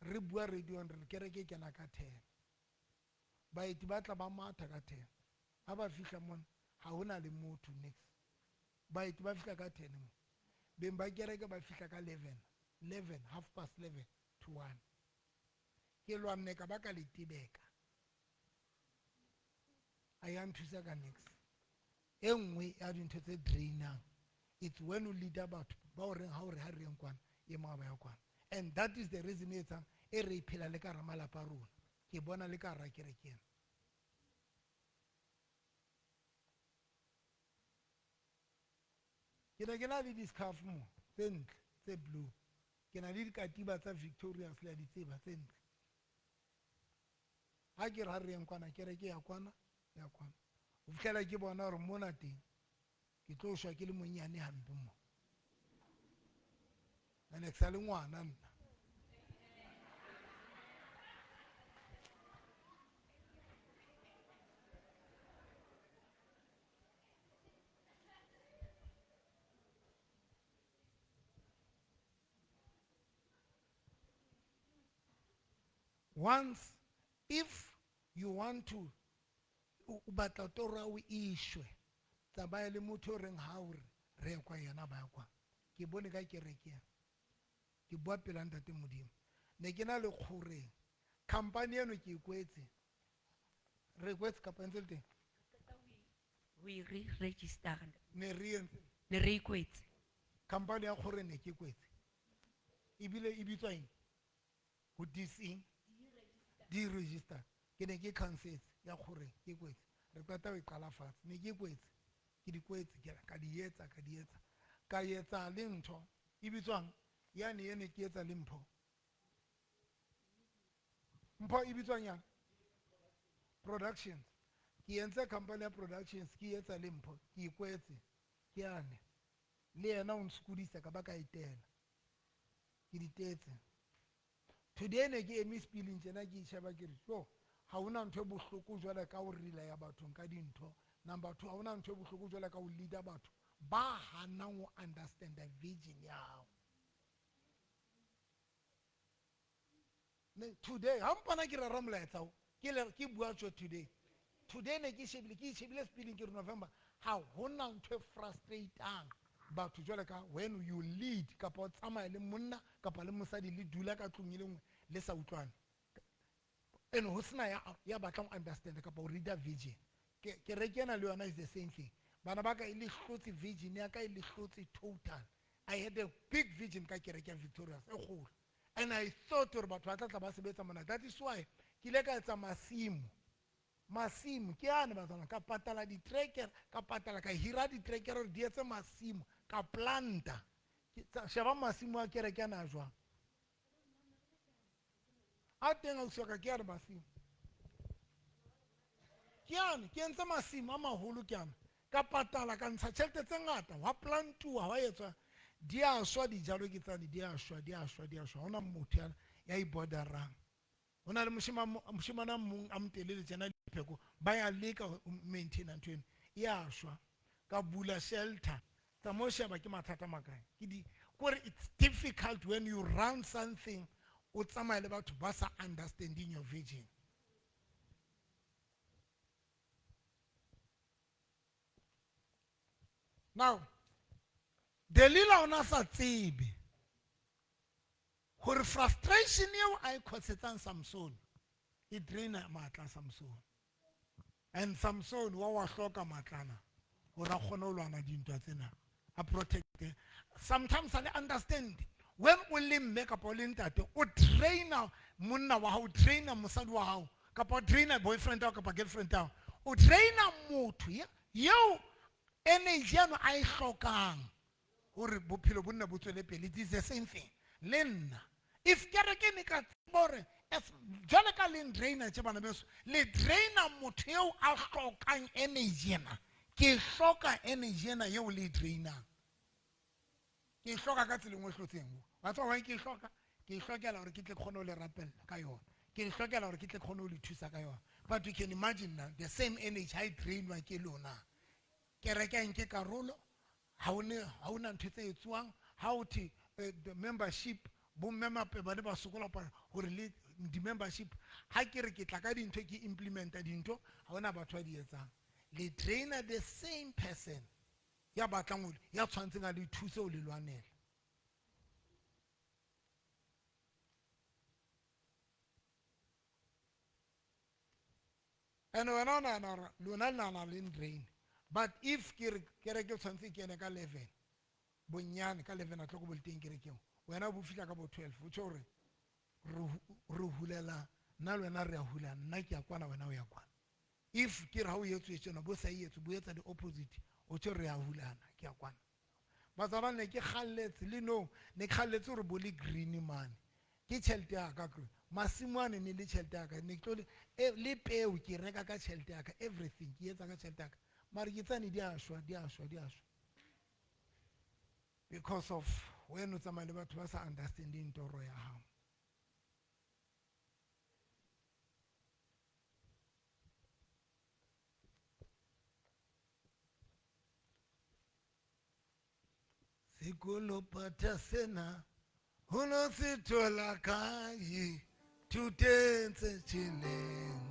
re bua radio re kereke e kena ka 10. Baeti ba tla ba matha ka 10. Ha ba fihla mona ha hona le motho niks. Baeti ba fihla ka 10 mo. Beng ba kereke ba fihla ka 11, 11, half past 11 to 1. Ke lwanne ka ba ka le tebeka. A ya nthusa ka niks. E nngwe ya dintho tse drainang, it's when you leader batho ba o reng ha o re ha re yeng kwana, e mong a ba ya kwana. And that is the reason e etsang e re phela le ka hara malapa a rona. Ke bona le ka hara kereke ena. Ke ne ke na le di-scarf mo tse ntle tse blue. Ke na le dikatiba tsa Victorious le a di tseba tse ntle. Ha ke re ha re yeng kwana, kereke ya kwana, ya kwana. Ho fihlela ke bona hore mona teng ke tlo shwa ke le monyane hampe mo. Ene ke sa le ngwana nna. Once, if you want to, o batla toro ya o ishwe, tsamaya le motho o reng ha o re, re ye kwa yena ba ya kwa. Ke bone ka kereke ena. Ke bua pela Ntate Modimo. Ne ke na le kgoreng. Company eno ke e kwetse. Re kwetse kapa ntse le teng? We re-register. Ne re entse. Ne re e kwetse. Company ya kgoreng ne ke kwetse. Ebile e bitswa eng? Ho dis-eng? Di-register. Ke ne ke cancetse ya kgoreng, ke kwetse. Re qeta ho e qala fatshe. Ne ke kwetse. Ke di kwetse, ke ka di etsa, ka di etsa. Ka etsa le ntho e bitswang yane e ne ke etsa le mpho. Mpho e bitswang yang? Productions. Ke entse company ya productions, ke etsa le mpho, ke e kwetse. Ke yane. Le yena o ntshokodisa ka ba ka etela. Ke di tetse. Today ne ke eme spilling tjena ke sheba ke re, jo, ha hona ntho e bohloko jwale ka ho rela ya bathong ka dintho. Number 2, ha hona ntho e bohloko jwale ka ho leader batho ba hanang ho understand the vision ya hao. Ne, today, ha mpona ke rera molaetsa o, ke le, ke bua tjo today. Today ne ke shebile, ke shebile spilling ke re November, ha hona ntho e frustrating batho jwale ka when you lead kapa o tsamaya le monna kapa le mosadi le dula ka tlung e le nngwe le sa utlwane. And ho sena ya batlang ho understand kapa ho read-a vision. Kereke ena le yona is the same thing. Bana ba ka e le hlotse vision ya ka e le hlotse total. I had a big vision ka kereke ya Victorious e kgolo. And I thought hore batho ba tla tla ba sebetsa mona. That is why ke ile ka etsa masimo. Masimo ke ane ba tsamaya ka patala di-tracker, ka patala ka hira di-tracker hore di etse masimo, ka planta. Ke tsa, sheba masimo a kereke ana jwang. A teng ausi wa ka, ke ane masimo. Ke ane, ke entse masimo a maholo ke ane. Ka patala, ka ntsha tjhelete tse ngata, hwa plantuwa, hwa etswa. Di a shwa dijalo ke tsane, di a shwa, di a shwa, di a shwa. Ha hona motho ya i-borderang. Ho na le moshemane a mong a motelele tjena dipheko, ba ya leka ho maintain ntho eno. E a shwa. Ka bula shelter. Tsamaya o sheba ke mathata a makae. Ke di, kore it's difficult when you run something, o tsamaya le batho ba sa understanding your vision. Now, Delila o na sa tsebe hore frustration eo a e khosetsang Samson e draina matla a Samson. And Samson wa hloka matlana hore a kgone ho lwana dintwa tsena, a protect. Sometimes I understand when o le mme kapa o le ntate, o draina monna wa hao, o draina mosadi wa hao, kapa o draina boyfriend wa hao kapa girlfriend ya hao, o draina motho eo energy eno a e hlokang hore bophelo bo nne bo tswele pele. It is the same thing le nna. If kereke ne ka tseba hore as jwale ka le draina tje bana beso, le draina motho eo a hlokang energy ena, ke hloka energy ena eo le drainang, ke hloka ka tsela e nngwe e hlotseng. Wa tseba why ke hloka? Ke hlokela hore ke tle kgone ho le rapella ka yona, ke hlokela hore ke tle kgone ho le thusa ka yona. But you can imagine now the same energy ha e drainwa ke lona. Kereke ha e nke karolo, ha o ne, ha ona ntho tse etsuwang, ha o the the membership, bo mme mape ba ne ba sokola hore le di-membership, ha ke re ke tla ka dintho, ke implementa dintho, ha hona batho ba di etsang. Le drainer the same person ya batlang ho, ya tshwantseng a le thuse ho le lwanela. And wena o nahana hore lona le nahana le drain. But if ke re kereke tshwanetse ke ene ka 11, bonyane ka 11 o'clock bo le teng kerekeng, wena bo fihla ka bo 12, o tjho hore re hulela, nna le wena re a hula, nna ke ya kwana, wena o ya kwana. If ke re ha o etswe tjena, bo sa etswe, bo etsa the opposite, o tjho re a hulana, ke ya kwana. Bazalwane ne ke kgalletse le no, ne ke kgalletse hore bo le green mane. Ke tjhelete ya ka, ke masimo ane ne le tjhelete ya ka, ne ke tlo le peo ke reka ka tjhelete ya ka, everything ke etsa ka tjhelete ya ka. Mara ke tsane di a shwa, di a shwa, di a shwa. Because of when o tsamaya le batho ba sa understanding toro ya hao. Sekolo pata sena, ho no se thola kae, thuteng tse tjheleng,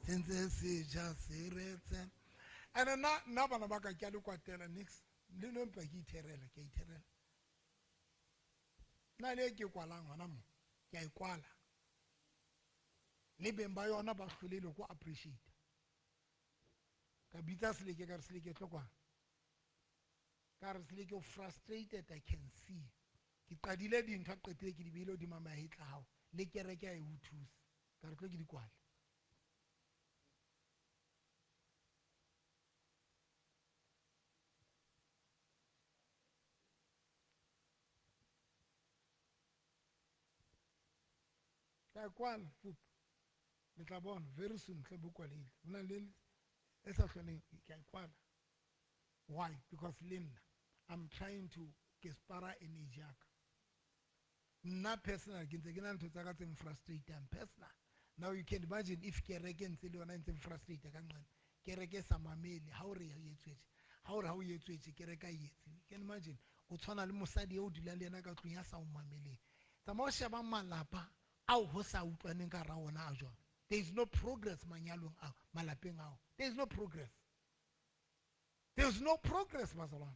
se ntse se ja seretse. And nna bana ba ka ke a le kwatela nix, le no mpa ke itherela, ke a itherela. Nna le e ke kwalang hona mo, ke a e kwala. Le beng ba yona ba hlolehile ko appreciate. Ka bitsa Seleke, ka re Seleke tlo kwana. Ka re Seleke o frustrated, I can see. Ke qadile dintho, a qetile ke di beile hodima mahetla hao. Le kereke ha e o thuse. Ka re tlo ke di kwale. Ka e kwala, fup. Le tla bona very soon tle bo kwalehile. Ho na le e sa hloleng, ke a e kwala. Why? Because le nna, I'm trying to ke spara energy ya ka. Nna personal, ke ntse ke na le ntho tsa ka tse frustrating personal. Now you can imagine if kereke ntse le yona e ntse frustrate ka nqane. Kereke sa mamele, ha o re e etswetse. Ha o re ha o etswetse, kereke ha e etse. You can imagine, o tshwana le mosadi eo o dulang le yena ka tlung ya sa o mameleng. Tsamaya o sheba malapa ao ho sa utlwaneng ka hara ona a jwang. There is no progress manyalong ao, malapeng ao. There is no progress. There is no progress, bazalwane.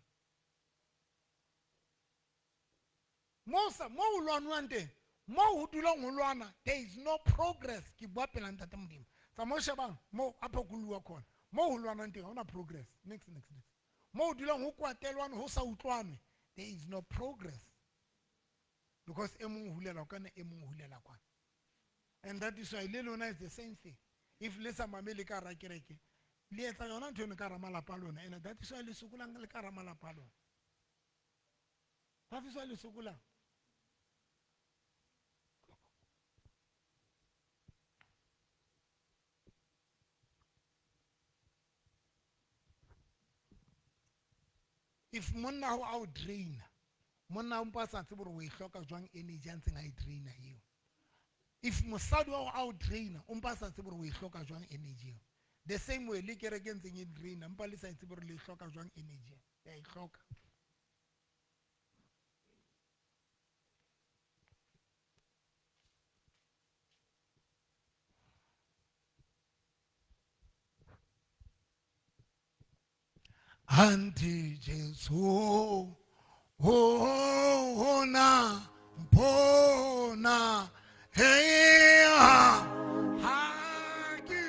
Mo sa, mo o lwanwang teng, mo ho dulang ho lwana, there is no progress. Ke bua pela Ntate Modimo. Tsamaya o shebang mo a phokoluwa khona. Mo ho lwanwang teng, ha hona progress. Next, next, next. Mo ho dulang ho kwatelwane, ho sa utlwanwe, there is no progress. Because e mong o hulela kwana, e mong o hulela kwana. And that is why le lona is the same thing. If le sa mamele ka hara kereke, le etsa yona ntho eno ka hara malapa a lona. And that is why le sokolang le ka hara malapa a lona. That is why le sokolang. If monna ho a o draina, monna o mpa sa tsebe hore o e hloka jwang energy a ntseng a e draina eo. If mosadi wa hao a o draina, o mpa sa tsebe hore o e hloka jwang energy eo. The same way le kereke e ntseng e draina, mpa le sa e tsebe hore le e hloka jwang energy eo. Le a e hloka. Anti Jesu ona mpona hey ha ha ki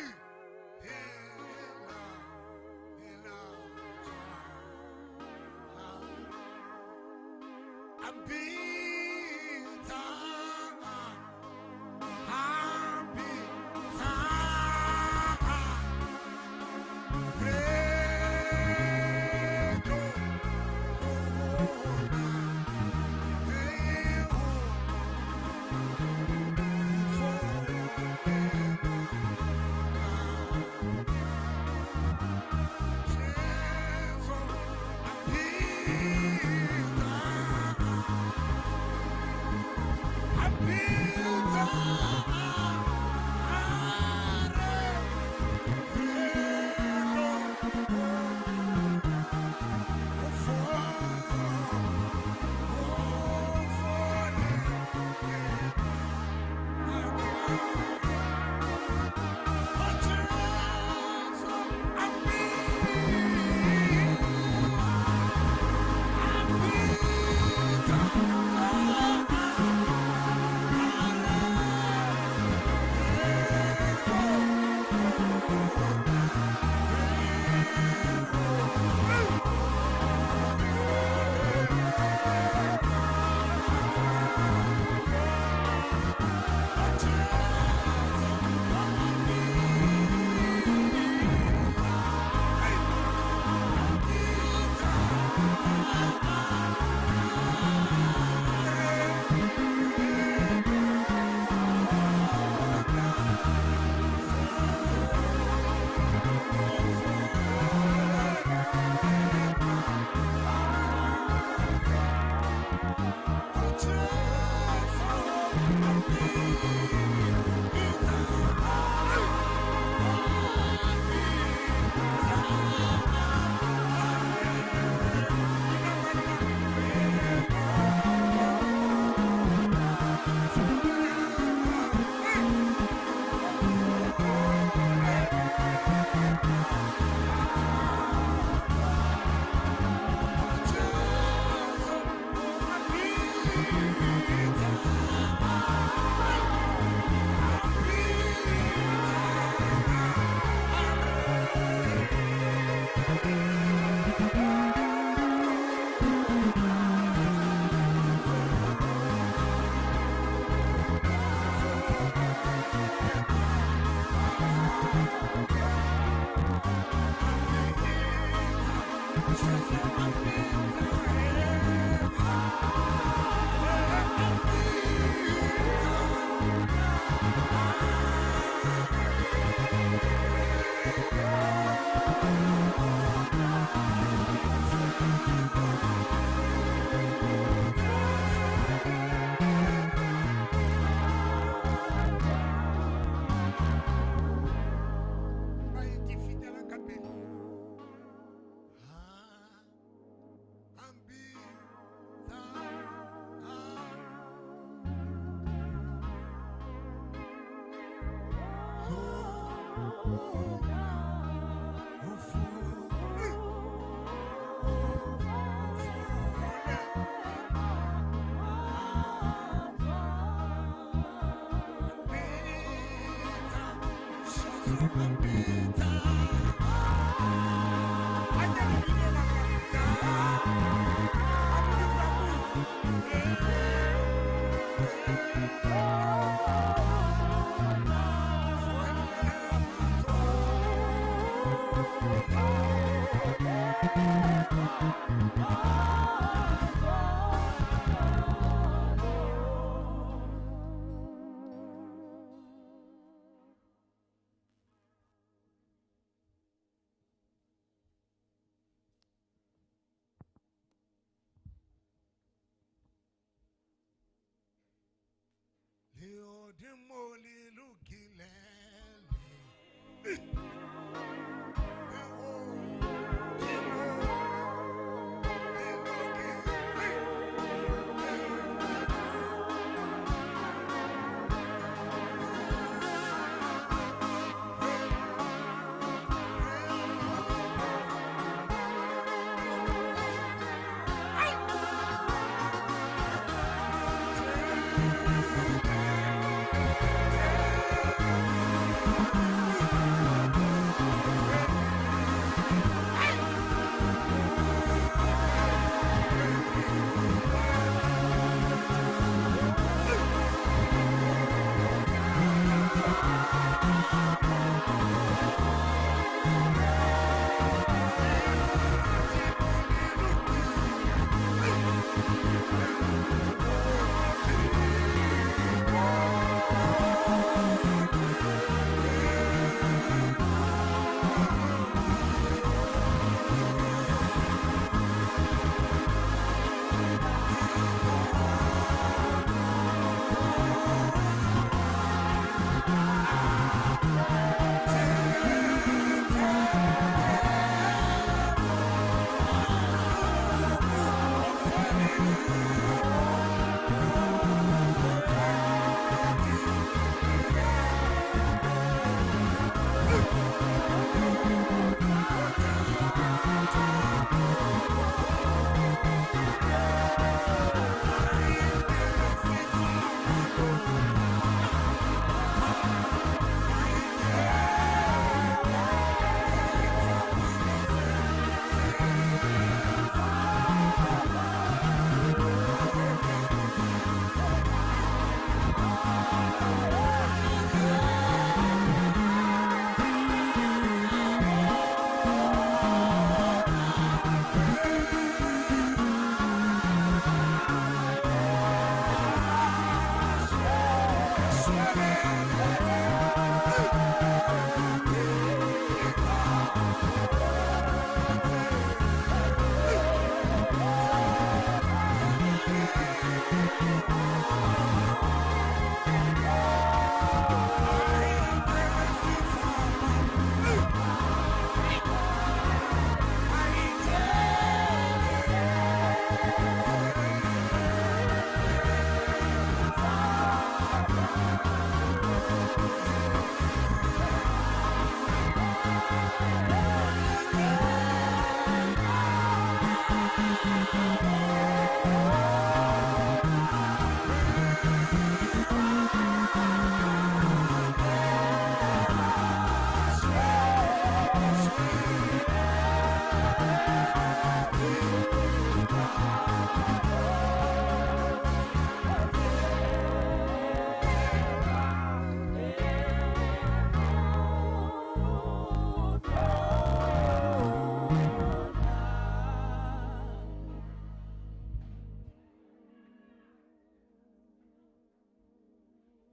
Lehodimo le lokile.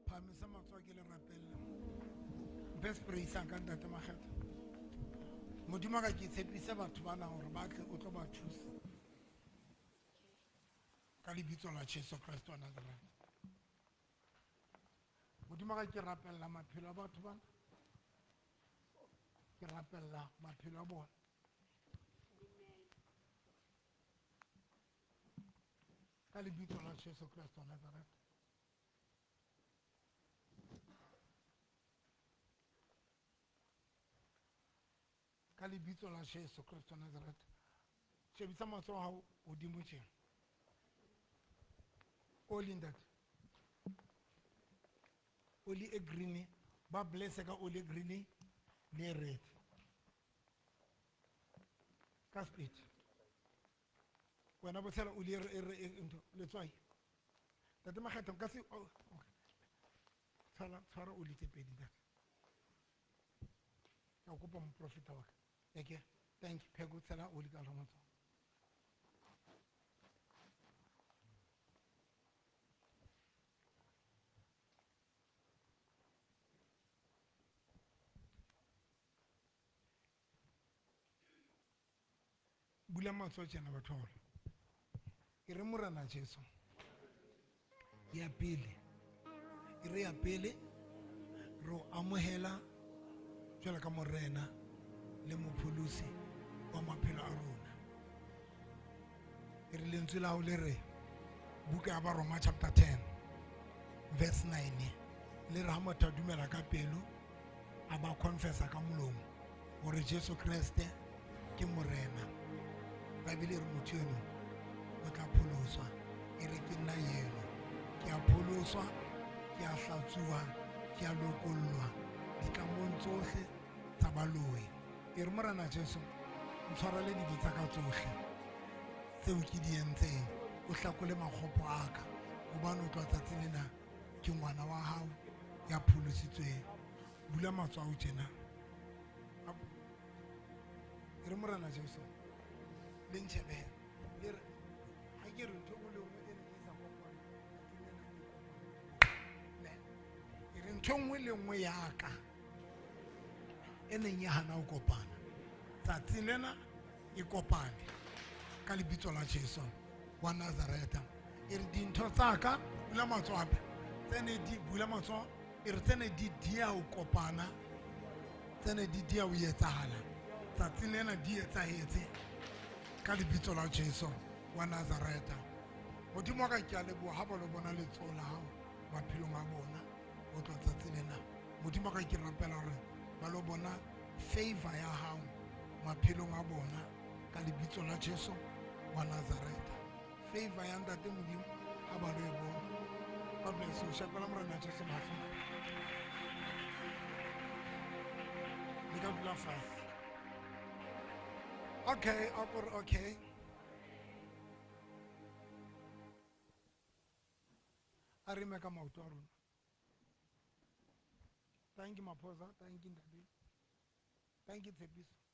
Phahamisa matsoho ke le rapelle. Mphe spray sa ka ntate Makgetho. Modimo wa ka ke tshepise batho bana hore ba tle o tlo ba thusa. Ka lebitso la Jesu Kreste wa Nazareth. Modimo wa ka ke rapella maphelo a batho bana. Ke rapella maphelo a bona. Ka lebitso la Jesu Kreste wa Nazareth. Ka lebitso la Jesu Kreste wa Nazareth. Shebisa matsoho a hao hodimo tjena. Oli ntate. Oli e green, ba bless ka oli e green le e red. Ka speed. Wena bo tshela oli e e ntho letswai. Ntate Makgetho nka se oh, okay. Tshwara tshwara oli tse pedi ntate. Ke a kopa moprofeta wa ka. Eke, thank you. Pheko tshela oli ka hara matsoho. Bula matsoho tjena batho ba baholo. E re Morena Jesu. Ya pele. E re ya pele re o amohela jwalo ka Morena le mopholosi wa maphelo a rona. E re lentswe la hao le re buka ya Baroma chapter 10 verse 9 le re ha motho a dumela ka pelo a ba confessa ka molomo hore Jesu Kreste ke Morena. Bibele e re motho eno o tla pholoswa. E re ke nna eno ke a pholoswa, ke a hlatsuwa, ke a lokollwa ditlamong tsohle tsa baloi. E re Morena Jesu ntshwarele dibe tsa ka tsohle tseo ke di entseng, o hlakole makgopo a ka, hobane o tloha tsatsi lena ke ngwana wa hao ya pholositsweng. Bula matsoho ao tjena. E re Morena Jesu le ntjhebe le re ha ke re ntho e nngwe le nngwe e neng e sa kopana tsatsing lena e kopane. Ne. E re ntho e nngwe le nngwe ya ka e neng e hana ho kopana tsatsing lena e kopane ka lebitso la Jesu wa Nazareth. E re dintho tsa ka, bula matsoho hape, tse ne di bula matsoho, e re tse ne di dia ho kopana, tse ne di dia ho etsahala tsatsing lena di etsahetse ka lebitso la Jesu wa Nazareth. Modimo wa ka ke a leboha ha ba lo bona letsoho la hao maphelong a bona ho tloha tsatsi lena. Modimo wa ka ke rapela hore ba lo bona favor ya hao maphelong a bona ka lebitso la Jesu wa Nazareth. Favor ya Ntate Modimo ha ba lo e bona. God bless you. Shapela Morena Jesu mahlong. Le ka dula fatshe. Okay, akore okay. A re eme ka maoto a rona. Thank you Maphosa, thank you Ntate. Thank you Tshepiso.